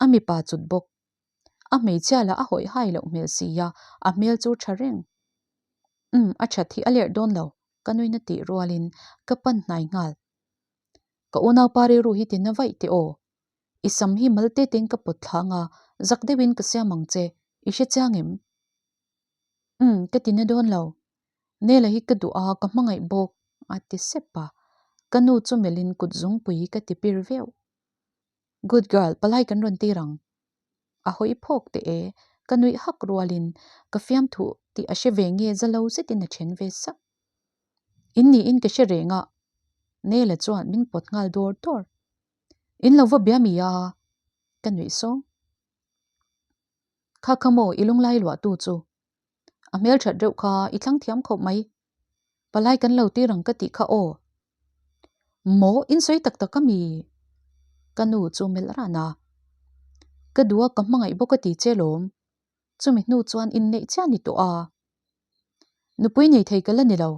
A mipa chut bawk. A hmeichhia lah a hawih hai loh hmel si a, a hmel chu tha reng. Umm, a that hi a lerh dawn lo, ka nuina tih rualin ka pan hnai nghal. Ka unaupa rilru hi tina vaih teh aw. I sam hi mal te tein ka pawt thlang a, zak deuhin ka siam ang che, i hre chiang em? Umm, ka tina dawn lo. Nela hi ka duh a, ka hmangaih bawk, a ti sep a. Ka nu chu melhin kut zungpui ka ti pir viau. Good girl, palai kan rawn tir ang. A hawi phawk teh e, ka nuih hak rualin ka fiamthu tih a hre ve nge za lo zetin a then ve sak. In niin ka hre reng a, Nela chuan min pawt nghal dawr dawr. In lo va bia mi a? Ka nuih sawng. Kha kha maw i lunglai luahtu chu? A hmelthat reuh kha i thlang thiam khawp mai. Palai kan lo tir ang ka tih kha aw. Maw in sawi tak tak a mi? Ka nu chu melh ran a. Ka duh a ka hmangaih bawk a ti che lawm. Chumi hnu chuan inneih chiah ni tawh a. Nupui nei thei ka la ni lo.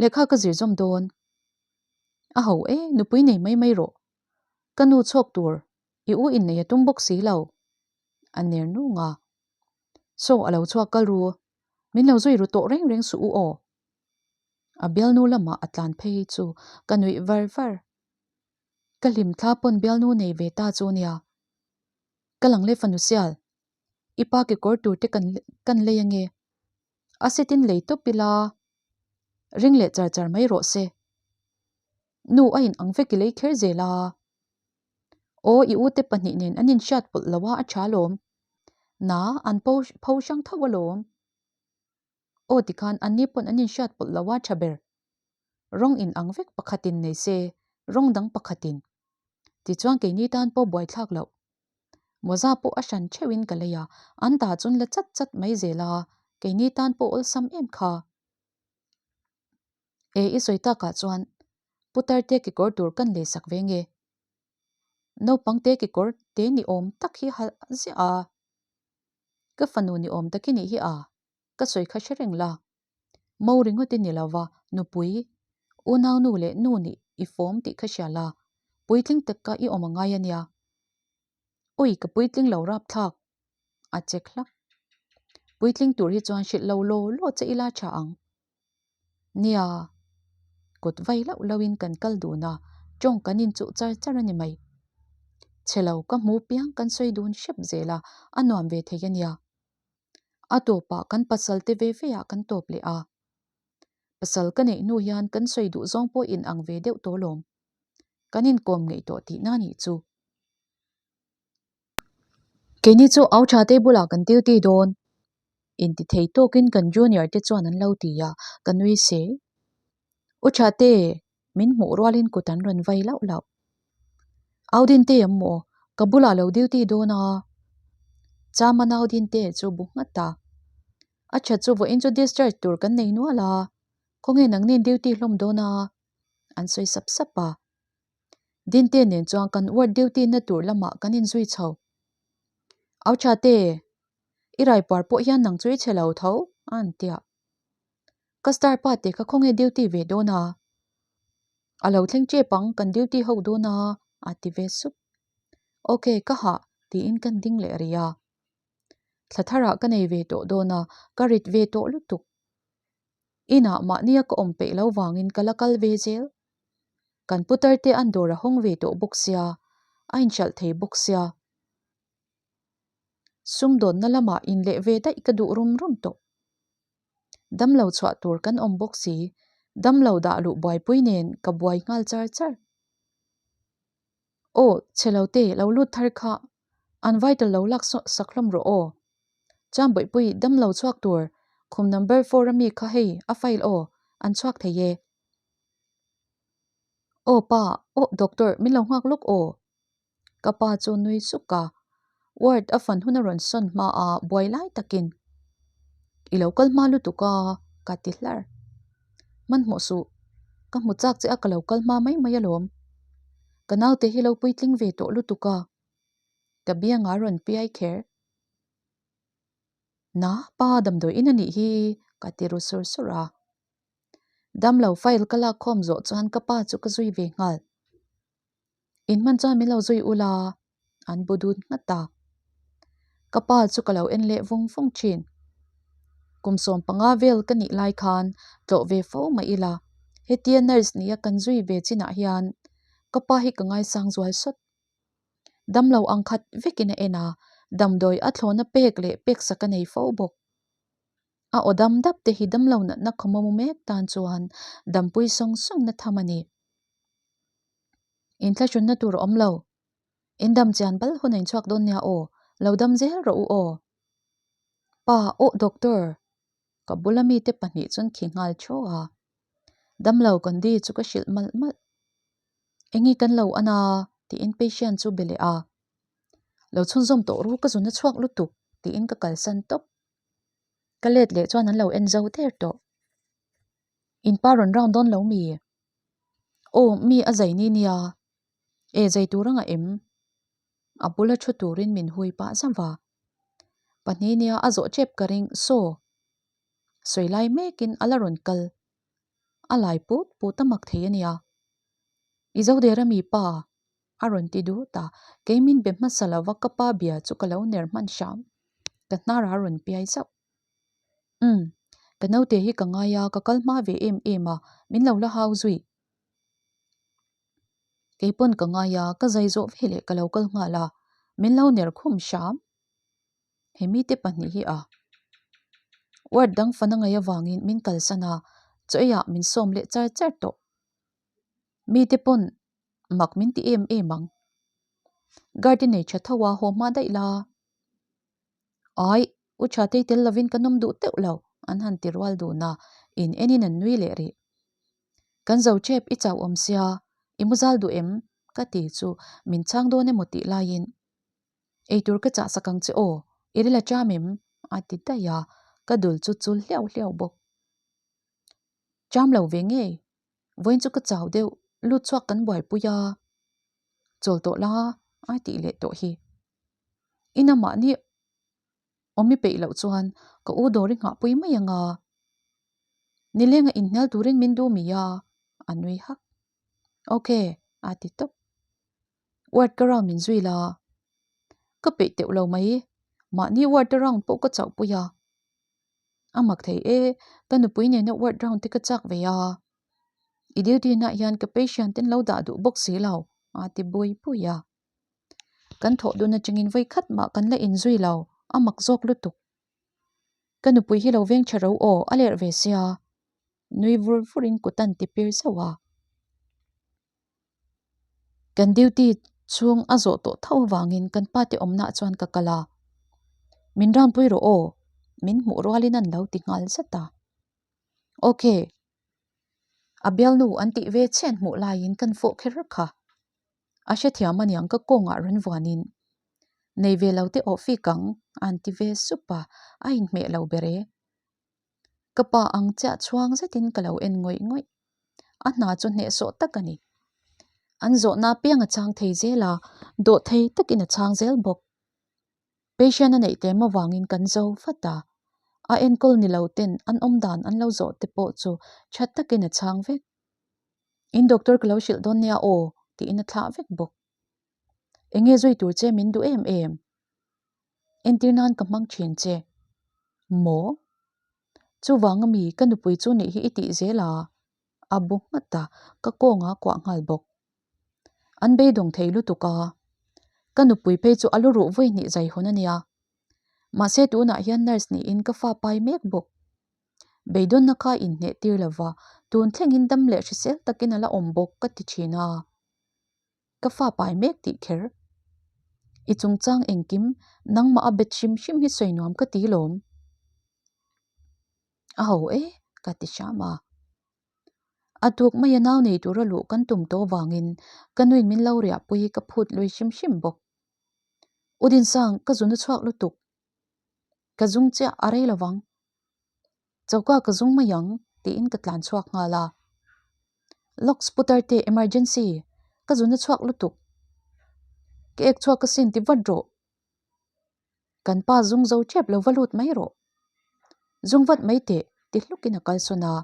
Lehkha ka zir zawm dawn. A ho e, nupui nei mai mai rawh. Ka nu chhuak tur i u inneih a tum bawk si lo. A ner nung a. Saw a lo chhuak kal ru. Min lo zui ru tawh reng reng suh u aw. A bialnu lamah a tlan phei chu ka nuih var var. Ka hlim thla pawn bialnu nei ve ta chu nia. Ka lang le fanu sial. I pa kekawr tur te kan kan lei ange. A setin lei tawp ila ring leh char char mai rawh se. Nu a in ang vek i lei kher zel a. Aw i ute pahnih nen an inhriat pawlh lo a a tha alawm. Na an pho pho hrang tho alawm. Aw tikhan anni pawn an inhriat pawlh lo a tha ber. Rawng in ang vek pakhatin nei se, rawng dang pakhatin. Tichuan keini tan pawh buaithlak loh. Mawza pawh a hran theuhin ka lei a, an ta chun la chat chat mai zel a, keini tan pawh awlsam em kha. E i sawi takah chuan putar te kekawr tur kan lei sak ve nge? Naupang te kekawr te ni awm tak hi ha ziah a. Ka fanu ni awm tak i nih hi a, ka sawi kha hre reng la. Mo ringawt i ni lo va, nupui, unau nu leh nu nih i fawm tih kha hria la, puitling taka i awm a ngai a nia. Ui, ka puitling lo rapthlak, a chek hlak. Puitling tur hi chuan hrilh lo law law che ila tha ang. Nia, kut vai lauh lauhin kan kal dun a, tawng kan inchuh char char a ni mai. Chhe lo ka hmu piang kan sawi dun hrep zel a, a nuam ve thei a nia. A tawpah kan pasal te ve ve ah kan tawp leh a. Pasal ka neih hnu hian kan sawi duh zawng pawh in ang ve deuh tawh lawm. Kan inkawm ngeih tawh tihna nih chu. Keini chu au tha te bulah kan duty dawn. Inti thei tawkin kan junior te chuan an lo ti a, ka nui se. U tha te, min hmuh rualin kut an rawn vai lauh lauh. Au din te em maw? Ka bulah lo duty dawn a. Chama nau din te chu bu nghat a. A tha chu vawiin chu discharge tur kan nei nual a, khawnge nangnin duty hlawm dawn a? An sawi sap sap a. Dinte nen chuan kan ward duty na tur lamah kan inzui chho. Au tha te, i raipuar pawh hian nang chu i chhe lo tho, a an tia. Ka star pa te kha khawnge duty ve dawn a? A lo thleng tep ang, kan duty ho dawn a, a ti ve sup. Ok, ka hah, tiin kan ding leh rih a. Thla tharah ka nei ve tawh dawn a, ka rit ve tawh lutuk. Inah mahnia ka awm peih lo vangin ka la kal ve zel. Kan putar te an dawr a hawng ve tawh bawk sia, a inhralh thei bawk sia. Sumdawnna lamah inleh ve daih ka duh rum rum tawh. Damlo chhuah tur kan awm bawk si, damlo dah luh buaipui nen ka buai nghal char char. Aw, chhe lo te, lo lut thar kha, an vital lo lak sak hlawm rawh aw. Chuan Bawihpui, damlo chhuak tur, khum number four a mi kha hei, a file aw, an chhuak thei e. Aw pa, aw doctor, min lo nghak lawk aw. Ka pa chu nui suk a, ward a fan hun a rawn sawn hma a buai lai takin I lo kal hma lutuk a ka ti hlar. Hmanhmawh suh, ka hmu chak che a ka lo kal hma mai mai alawm. Ka naute hi lo puitling ve tawh lutuk a, ka bianga rawn piai kher. Na, pa damdawi in a nih hi ka ti ru sur sur a. Damlo file ka lak khawm zawh chuan ka pa chu ka zui ve nghal. In hman chuan min lo zui ula, an bu dun nghat a. Ka pa chu ka lo en leh vung vung thin. Kum 15 vel ka nih lai khan tlawh ve fo mah ila, hetia nurse nia kan zui ve chinah hian ka pa hi ka ngaisang zual sawt. Damlo ang khat vekin a en a, damdawi a thlawhna pek leh peksak a nei fo bawk. A aw dam dap te hi damlo natna khawmawm mek tan chuan dampui sawng sawngna tham a ni. Inthlahrunna tur a awm lo. In dam chian bal hun a inchhuak dawn nia aw, lo dam zel rawh u aw. Pa, aw doctor! Ka bula mite pahnih chuan khi nghal thaw a. Damlo Gandhi chu ka hrilh malh malh. Enge kan lo an a? tiin patient chu be leh a. Lo chhunzawm tawh ru ka zun a chhuak lutuk tiin ka kalsan tawp. Ka let leh chuan an lo en zo der tawh. In pa rawn round dawn lo mi? Aw, mi a zai ni nia. E, zai tur anga em? A bula thu turin min hui pah zauh va. Pahnih nia a zawh tep ka ring, saw. Sawi lai mekin a la rawn kal. A lai put put a mak thei a nia. I zo der a mi pa? A rawn ti dut a, kei min be hmasa lova ka pa bia chu ka lo ner hman hram. Ka hnar a rawn piai zauh. Umm, ka naute hi ka ngai a, ka kal hma ve em em a, min lo la hau zui. Kei pawn ka ngai a, ka zai zawh ve leh ka lo kal nghal a, min lo ner khum hram. He mite pahnih hi a ward dang fan a ngaih avangin min kalsan a, chaw eiah min sawm leh char char tawh. Mite pawn mak min ti em em ang. Guard i nei tha tho a, haw hma daih la. Ai, u tha tei tel lovin ka nawm duh teuh lo, an han ti rual dun a, in enin an nui leh rih. Kan zo chep i chauh awm sia, i mu zal duh em? ka ti chu min chhang dawn emaw tih laiin, Eitur ka chah sak ang che aw, i ril a cham em? a ti daih a, ka dul chu chul hliau hliau bawk. Cham lo ve ngei, vawiin chu ka chau deuh, lut chhuak kan buaipui a, chawl tawh la a tih leh tawh hi. Ina mahni awm i peih loh chuan ka u dawr i nghahpui mai ang a. Nilenga inhnial turin min duh mi a, a nui hak. Ok, a ti tawp. Ward ka round min zui la. Ka peih teuh lo mai, mahni ward a round pawh ka chauhpui a. A mak thei e, ka nupui nena ward round te ka chak ve a. I duty na hian ka patient ten lo dah duh bawk si lo, a ti bui bui a. Kan thawh dun atangin vawi khat mah kan la inzui lo, a mak zawk lutuk. Ka nupui hi lo veng tha ro aw, a lerh ve sia. Nui vur vurin kut an ti pir zauh a. Kan duty chhung a zawh tawh tho avangin kan pa te awmnaah chuan ka kal a. Min round pui rawh aw, min hmuh rualin an lo ti nghal zat a. Ok. A bialnu an tih ve chhian hmuh laiin kan fawh kher kha. A hrethiam aniang ka kawngah rawn vuanin nei ve lo te awh fik ang an ti ve sup a, a inhmeh lo ber e. Ka pa ang chiah chhuang zetin ka lo en ngawih ngawih. A hna chu hnehsawh tak a ni. An zawhna apiang a chhang thei zel a, dawh thei takin a chhang zel bawk. Patient a neih tlem avangin kan zo vat a, a enkawl ni lo ten an awm dan an lo zawh te pawh chu tha takin a chhang vek. In doctor ka lo hrilh dawn nia aw tiin a thlah vek bawk. Enge zui tur che min duh em em? Entir nan ka hmang thin che. Maw? Chuvang ami ka nupui chu nih hi i tih zel a? A bu nghat a, ka kawnga kuah nghal bawk. An beidawng thei lutuk a, ka nupui phei chu a lu ruh vawi hnih zai hawn a nia. Mahse tunah hian nurse niin ka fa pai mek bawk. Beidawnna kha inhneh tir lova, tun thlengin dam leh hrisel takin a la awm bawk ka ti thin a. Ka fa pai mek tih kher. I chungchang engkim nangmah a bet hrim hrim hi sawi nuam ka ti lawm. A ho e, ka ti hram a. A tuk maia nau nei tura luh kan tum tawh vangin ka nuin min lo riahpui ka phut lui hrim hrim bawk. U Dinsang, ka zun a chhuak lutuk. Ka zung chiah a rei lovang. Choka ka zung mai ang tiin ka tlan chhuak nghal a. Locks putar te emergency, ka zun a chhuak lutuk. Ka ek chhuak asin ti vat rawh. Kan pa zung zo tep lo va lut mai rawh. Zung vat mai teh ti hlukin a kalsawn a.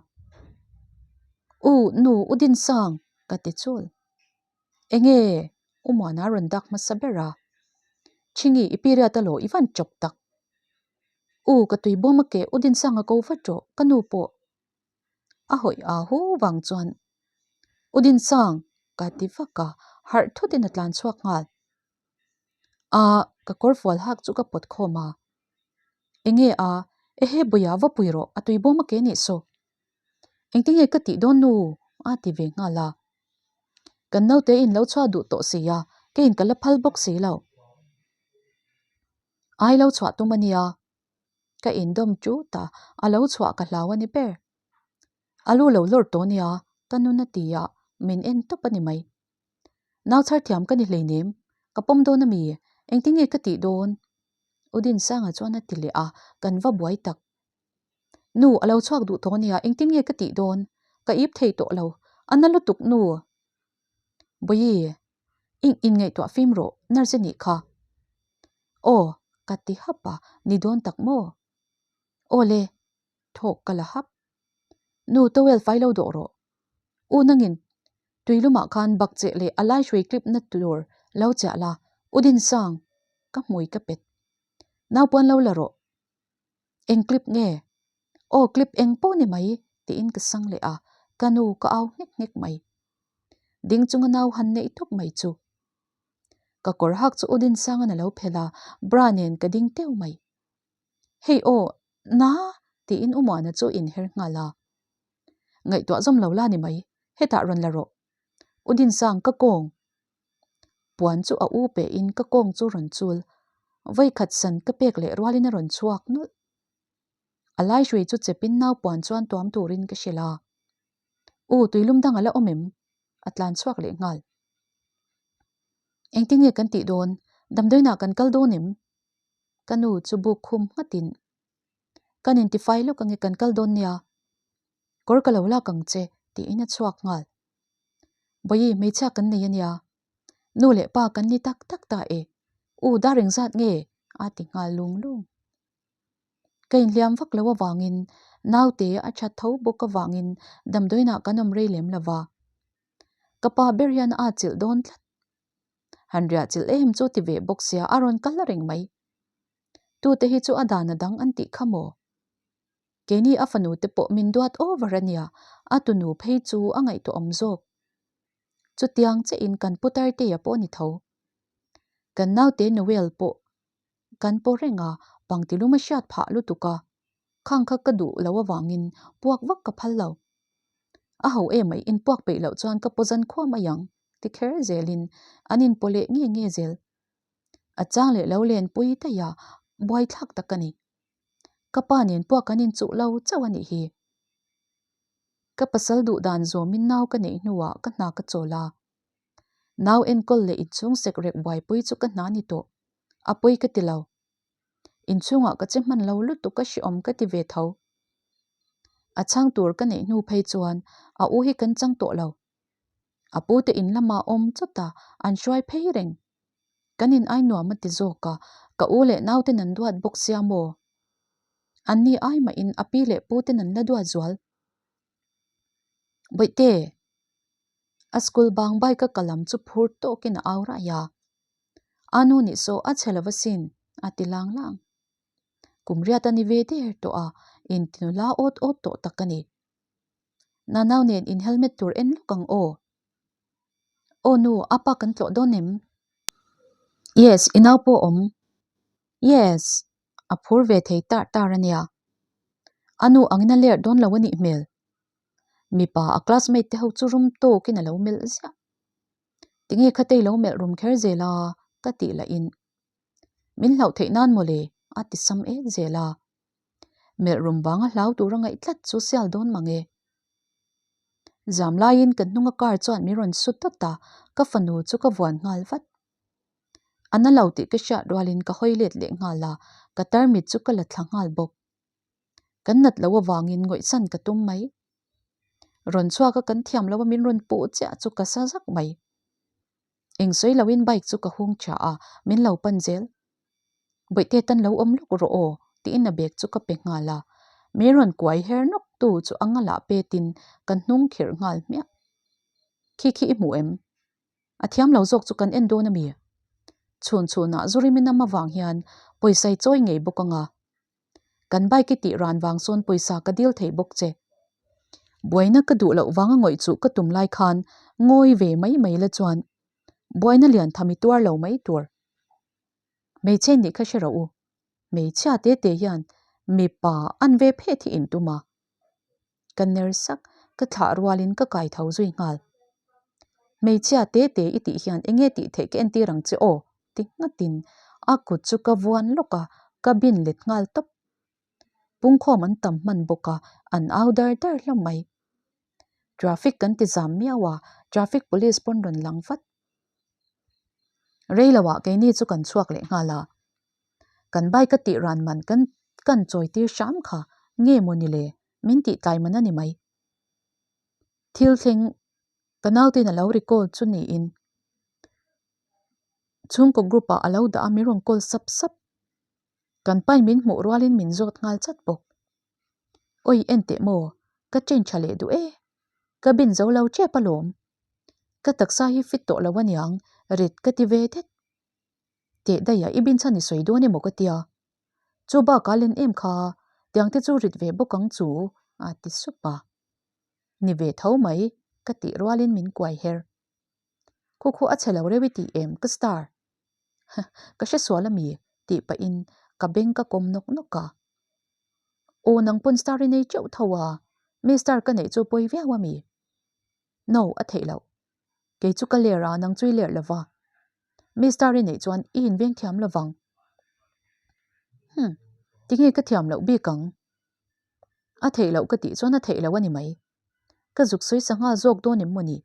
U nu U Dinsang ka ti chul. Enge U Muana rawn dak hmasa ber a. Chhingi i period a law i van chawp tak. U ka tui bawm a keh U Dinsang a ko vat rawh ka nu pawh. A hawi a hu vang chuan U Dinsang ka ti vak a harh thutin a tlan chhuak nghal. A, ka kawr fual hak chu ka pawt khawm a. Enge a, ehe Bawia va pui rawh, a tui bawm a ke nih saw. Engtin nge ka tih dawn nu? a ti ve nghal a. Kan naute in lo chhuah duh tawh si a, keiin ka la phal bawk si lo. Ai lo chhuah tum a nia. Ka indawm ṭut a, a lo chhuah ka hlau a ni ber. A lu lo lawr tawh nia, ka nun a ti a, min en tawp a ni mai. Nau chhar thiam ka ni hleinem, ka pawm dawn a mi? Engtin nge ka tih dawn? U Dinsanga chuan a ti leh a, kan va buai tak. Nu, a lo chhuak duh tawh nia, engtin nge ka tih dawn? Ka ip thei tawh lo, a na lutuk nu. Bawihi, ing inngaihtuah fim rawh, nurse i nih kha. Aw, ka ti hap a, ni dawn tak maw? Aw le, thawk ka la hap. Nu, towel fai lo dawh rawh. U nangin Tuilumah khan bakcheh leh a lai hrui clip na tur lo chiah la, U Dinsang, ka hmui ka pet. Naupuan lo la rawh. Eng clip nge? Aw clip eng pawh ni mai, tiin ka sang leh a, ka nu ka au nghek nghek mai. Ding chunga nau han neih tawp mai chu. Ka kawr hak chu U Dinsanga'n a lo phelh a, bra nen ka ding teuh mai. Hei aw, na! tiin U Muana chu inher nghal a. Ngaihtuah zawm lo la ni mai, hetah rawn la rawh. U Dinsang ka kawng. Puan chu a u pehin ka kawng chu rawn chul. Vawikhat san ka pek leh rualin a rawn chhuak nulh. A lai hrui chu chepin nau puan chuan tuam turin ka hrilh a. U, tuilum dang a la awm em? A tlan chhuak leh nghal. Engtin nge kan tih dawn? Damdawiinah kan kal dawn em? Ka nu chu buk khum nghatin Kan intifai lawk ange kan kal dawn nia, kawr ka lo lak ang che tiin a chhuak nghal. Bawihi hmeichhia kan nei ania, nu leh pa kan ni tak tak ta e, u dar engzat nge a ti nghal lung lung. Ka inhliam vak lo avangin naute a that tho bawk avangin damdawiinah kan awm rei lem lova, ka pa ber hian a atchilh dawn tlat. Han riah chilh em chu ti ve bawk sia a rawn kal reng mai. Tute hi chu a dan a dang an tih kha maw? Keini a fanu te pawh min duat over a nia, a tunu phei chu a ngaihtuahawm zawk. Chutiang chiahin kan pu Tartea pawh a ni tho. Kan naute Noel pawh kan paw reng a, pangtilum a hriat phah lutuk a, khang kha ka duh lo avangin puak vak ka phal lo. A ho emai, inpuak peih loh chuan ka pawzan khua mai ang, ti kher zelin an inpaw leh nge nge zel. A chang leh lo lenpui daih a, buaithlak tak a ni. Ka pa nen pawh kan inchuh lo chauh a nih hi. Ka pasal duh dan zawmin nau ka neih hnuah ka hna ka chawl a. Nau enkawl leh inchhung sek rek buaipui chu ka hna ni tawh. A pawi ka ti lo. Inchhungah ka che hman lo lutuk a hreawm ka ti ve tho. A chhang tur ka neih hnu phei chuan a u hi kan chang tawh lo. A pu te in lamah awm chawt a, an hruai phei reng. Kan in ai nuam a ti zawk a, ka u leh nau ten an duat bawk sia maw? An ni ai mahin a pi leh pu ten an la duat zual. Bawihte! A school bang bike a ka lam chu phur tawkin a au raih a. A nu nih saw a chhe lo va sin, a ti lang lang. Kum riat a ni ve der tawh a, intinula awt awt tawh tak a ni. Nanau nen in helmet tur en lawk ang aw. Aw nu, a pa kan tlawh dawn em? Yes, i nau pawh awm. Yes, a phur ve thei tar tar a nia. A nu angin a ler dawn lo a nih hmel. Mipa a classmate te ho chu rum tawkin a lo melh ziah. Tinge khatei lo melh rum kher zel a? ka tih lahin. Min hlauh theih nan mawle, a ti sam ek zel a. Melh rum vanga hlau tura ngaih tlat chu sial dawn mang e. Zam laiin kan hnunga car chuan min rawn su tawt a, ka fanu chu ka vuan nghal vat. A na lo tih ka hriat rualin ka hawi let leh nghal a, ka tarmit chu ka la thla nghal bawk. Kan nat loh avangin ngawihsan ka tum mai. Rawn chhuak a kan thiam loh a min rawn puh chiah chu ka sa zak mai. Eng sawi loin bike chu ka hung tha a, min lo pan zel. Bawihte tan lo awm lawk rawh aw, tiin a bag chu ka pe nghal a. Min rawn kuai her nawk tu chu a ngalah petin ka hnung khirh nghal hmiah. Khi khi i hmu em? A thiam lo zawk chu kan en dawn a mi? Chhun chhunah Zurimin am avang hian pawisa i chawi ngei bawk anga. Kan bike i tih ran vang sawn pawisa ka dil thei bawk che. Buaina ka duh loh vanga ngawih chuh ka tum lai khan ngawi ve mai mai la chuan buaina lian tham i tuar lo mai tur. Hmeichhe nih kha hre rawh u. Hmeichhia te te hian mipa an ve phet hi in tum a. Ka ner sak, ka thlah rualin ka kai tho zui nghal. Hmeichhia te te i tih hian enge tih theih ka entir ang che aw? ti nghatin a kut chu ka vuan lawk a, ka bin let nghal tawp. Pungkhawm an tam hman bawk a, an au dar dar hlauh mai. Traffic kan ti zam miau a, traffic police pawn rawn lang vat. Rei loah keini chu kan chhuak leh nghal a. Kan bike a tih ran man kan kan chawi tir hram kha nge maw ni le? Min tih tlai man a ni mai. Thil thleng ka nautein a lo recall chu niin chhungkaw group ah a lo dah a min rawn call sap sap. Kan pain min hmuh rualin min zawt nghal chat bawk. Awi en teh maw, ka change tha leh duh e. Ka bin zo lo tep alawm. Ka taksa hi fit tawh lo aniang, rit ka ti ve det. Teh daih a, i bin chhan i sawi dawn emaw ka tia. Chu bakah len em kha, tiang te chu rit ve bawk ang chu, a ti sup a. Ni ve tho mai, ka tih rualin min kuai her. Khu khu a chhe lo reuh i tih em ka star? Ka hre sual ami? tih pahin ka beng ka kawm nawk nawk a. Aw nang pawn star i nei teuh tho a, mi star ka neih chu pawi viau ami? No, a theih loh. Kei chu ka ler a, nang chu i ler lova. Mi star i neih chuan i inveng thiam lovang. Hum, tinge ka thiam loh bik ang? A theih loh ka tih chuan a theih loh a ni mai. Ka zuk sawi sangha zawk dawn em maw ni?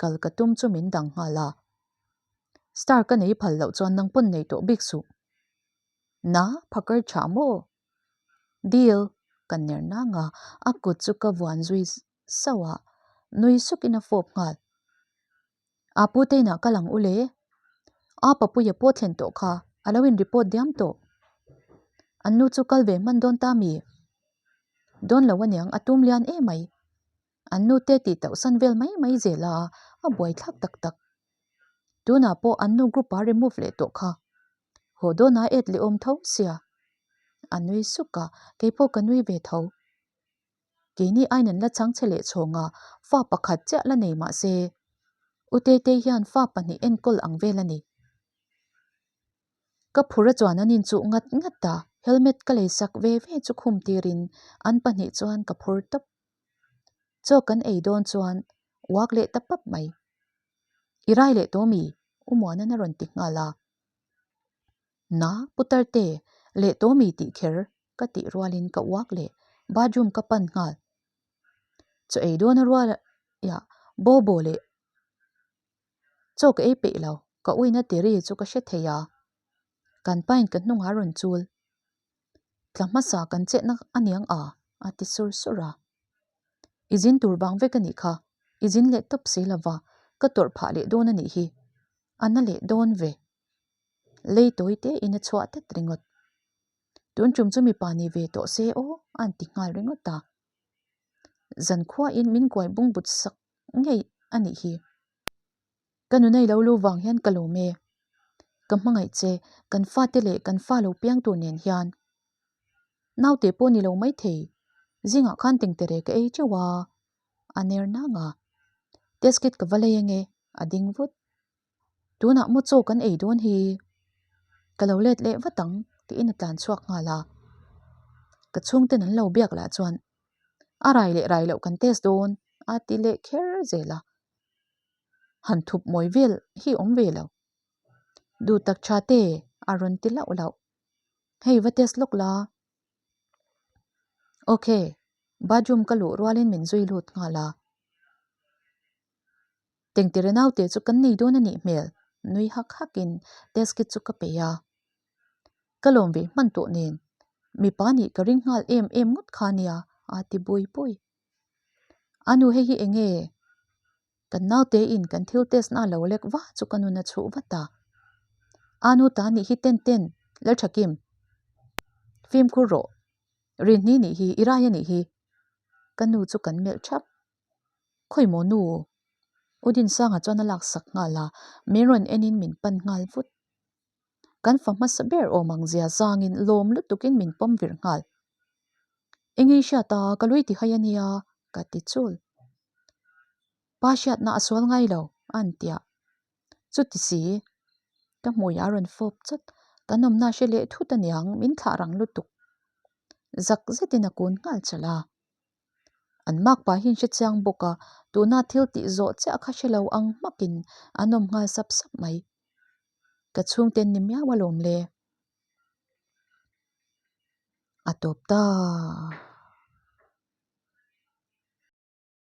Kal ka tum chu min dang nghal a. Star ka nei phal loh chuan nang pawn nei tawh bik suh. Na, phakar tha maw? Deal, ka ner nang a, a kut chu ka vuan zui sauh a, nui sukin a fawp nghal. A pu te inah kal ang u le. A papuia pawh thlen tawh kha, a lo in report diam tawh. An nu chu kal ve hman dawn ta mi? Dawn lo aniang, a tum lian emai. An nu te tih tauh san vel mai mai zel a, a buai thlak tak tak. Tunah pawh an nu group a remove leh tawh kha. Haw dawn a et leh awm tho sia. A nui suk a, keipawh ka nui ve tho. Keini aiin an la chhang che leh chhawng a, fa pakhat chiah la nei mah se, U Tetei hian fa pahnih enkawl ang vel a ni. Ka phur a chuan an inchuh ngat ngat a, helmet ka lei sak ve ve chu khum tirin an pahnih chuan ka phur tawp. Chaw kan ei dawn chuan uak leh ta pap mai. I rai leh tawh mi? U Muanan a rawn ti nghal a. Na, Putarte, leh tawh mi tih kher ka tih rualin ka uak leh bathroom ka pan nghal. Chaw ei dawn a rual iah Bobo leh chaw ka ei peih lo, ka uina tiri chu ka hre thei a. Kan pain ka hnungah a rawn chul. Tla hmasa kan chetna a niang a, a ti sur sur a. I zin tur vang vek a nih kha, i zin leh tawp si lova, ka tawrh phah leh dawn a nih hi. A na leh dawn ve. Lei tawi te in a chhuah tet ringawt. Tun tum chu mipa ni ve tawh se aw, a an ti nghal ringawt a. Zankhua in min kuai bungbut sak ngei a nih hi. Ka nuna i lo lu vang hian ka lawm e. Ka hmangaih che, kan fate leh kan fa lo piang tur nen hian. Naute pawh ni lo maithei, zingah khan tengtere ka ei teuh a, a ner nang a. Test kit ka va lei ange, a ding vut. Tunah maw chaw kan ei dawn hi? Ka lo let leh vat ang, tiin a tlan chhuak nghal a. Ka chhungten an lo biak lah chuan, A rai leh rai loh kan test dawn, a ti leh kher zel a. Han thup mawi vel hi awm ve lo. Duh tak tha te a rawn ti lauh lauh. Hei va test lawk la. Ok, bathroom ka luh rualin min zui lut nghal a. Tengtere naute chu kan nei dawn a nih hmel, nui hak hakin test kit chu ka pe a. Ka lawm ve hman tawh nen, mipa nih ka ring nghal em em ngawt kha nia, a ti bui bui. A nu hei hi eng nge? Kan naute in kan thil test na lo lek va chu ka nun a chhuh vat a. A nu ta nih hi ten ten, Lalthakim. Fimkhur rawh. Rinhni nih hi, i rai a nih hi. Ka nu chu kan melh thap. Khawi maw nu? U Dinsanga chuan a laksak nghal a, min rawn enin min pan nghal vut. Kan fa hmasa ber awm ang zia zangin lawm lutukin min pawm vir nghal. Eng i hriat a, ka lui ti hai a nia, ka ti chul. Pa hriatna a sual ngai lo, a an tia. Chuti si, ka hmui a rawn fawp chawt, kan awmna hre leh thut a niang, min thlah rang lutuk. Zak zetin a kun nghal chawlh a. An makpa hi an hre chiang bawk a, tuna thil tih zawh chiah kha hre lo ang hmakin an awm nghal sap sap mai. Ka chhungte an ni miau alawm le. A tawp ta.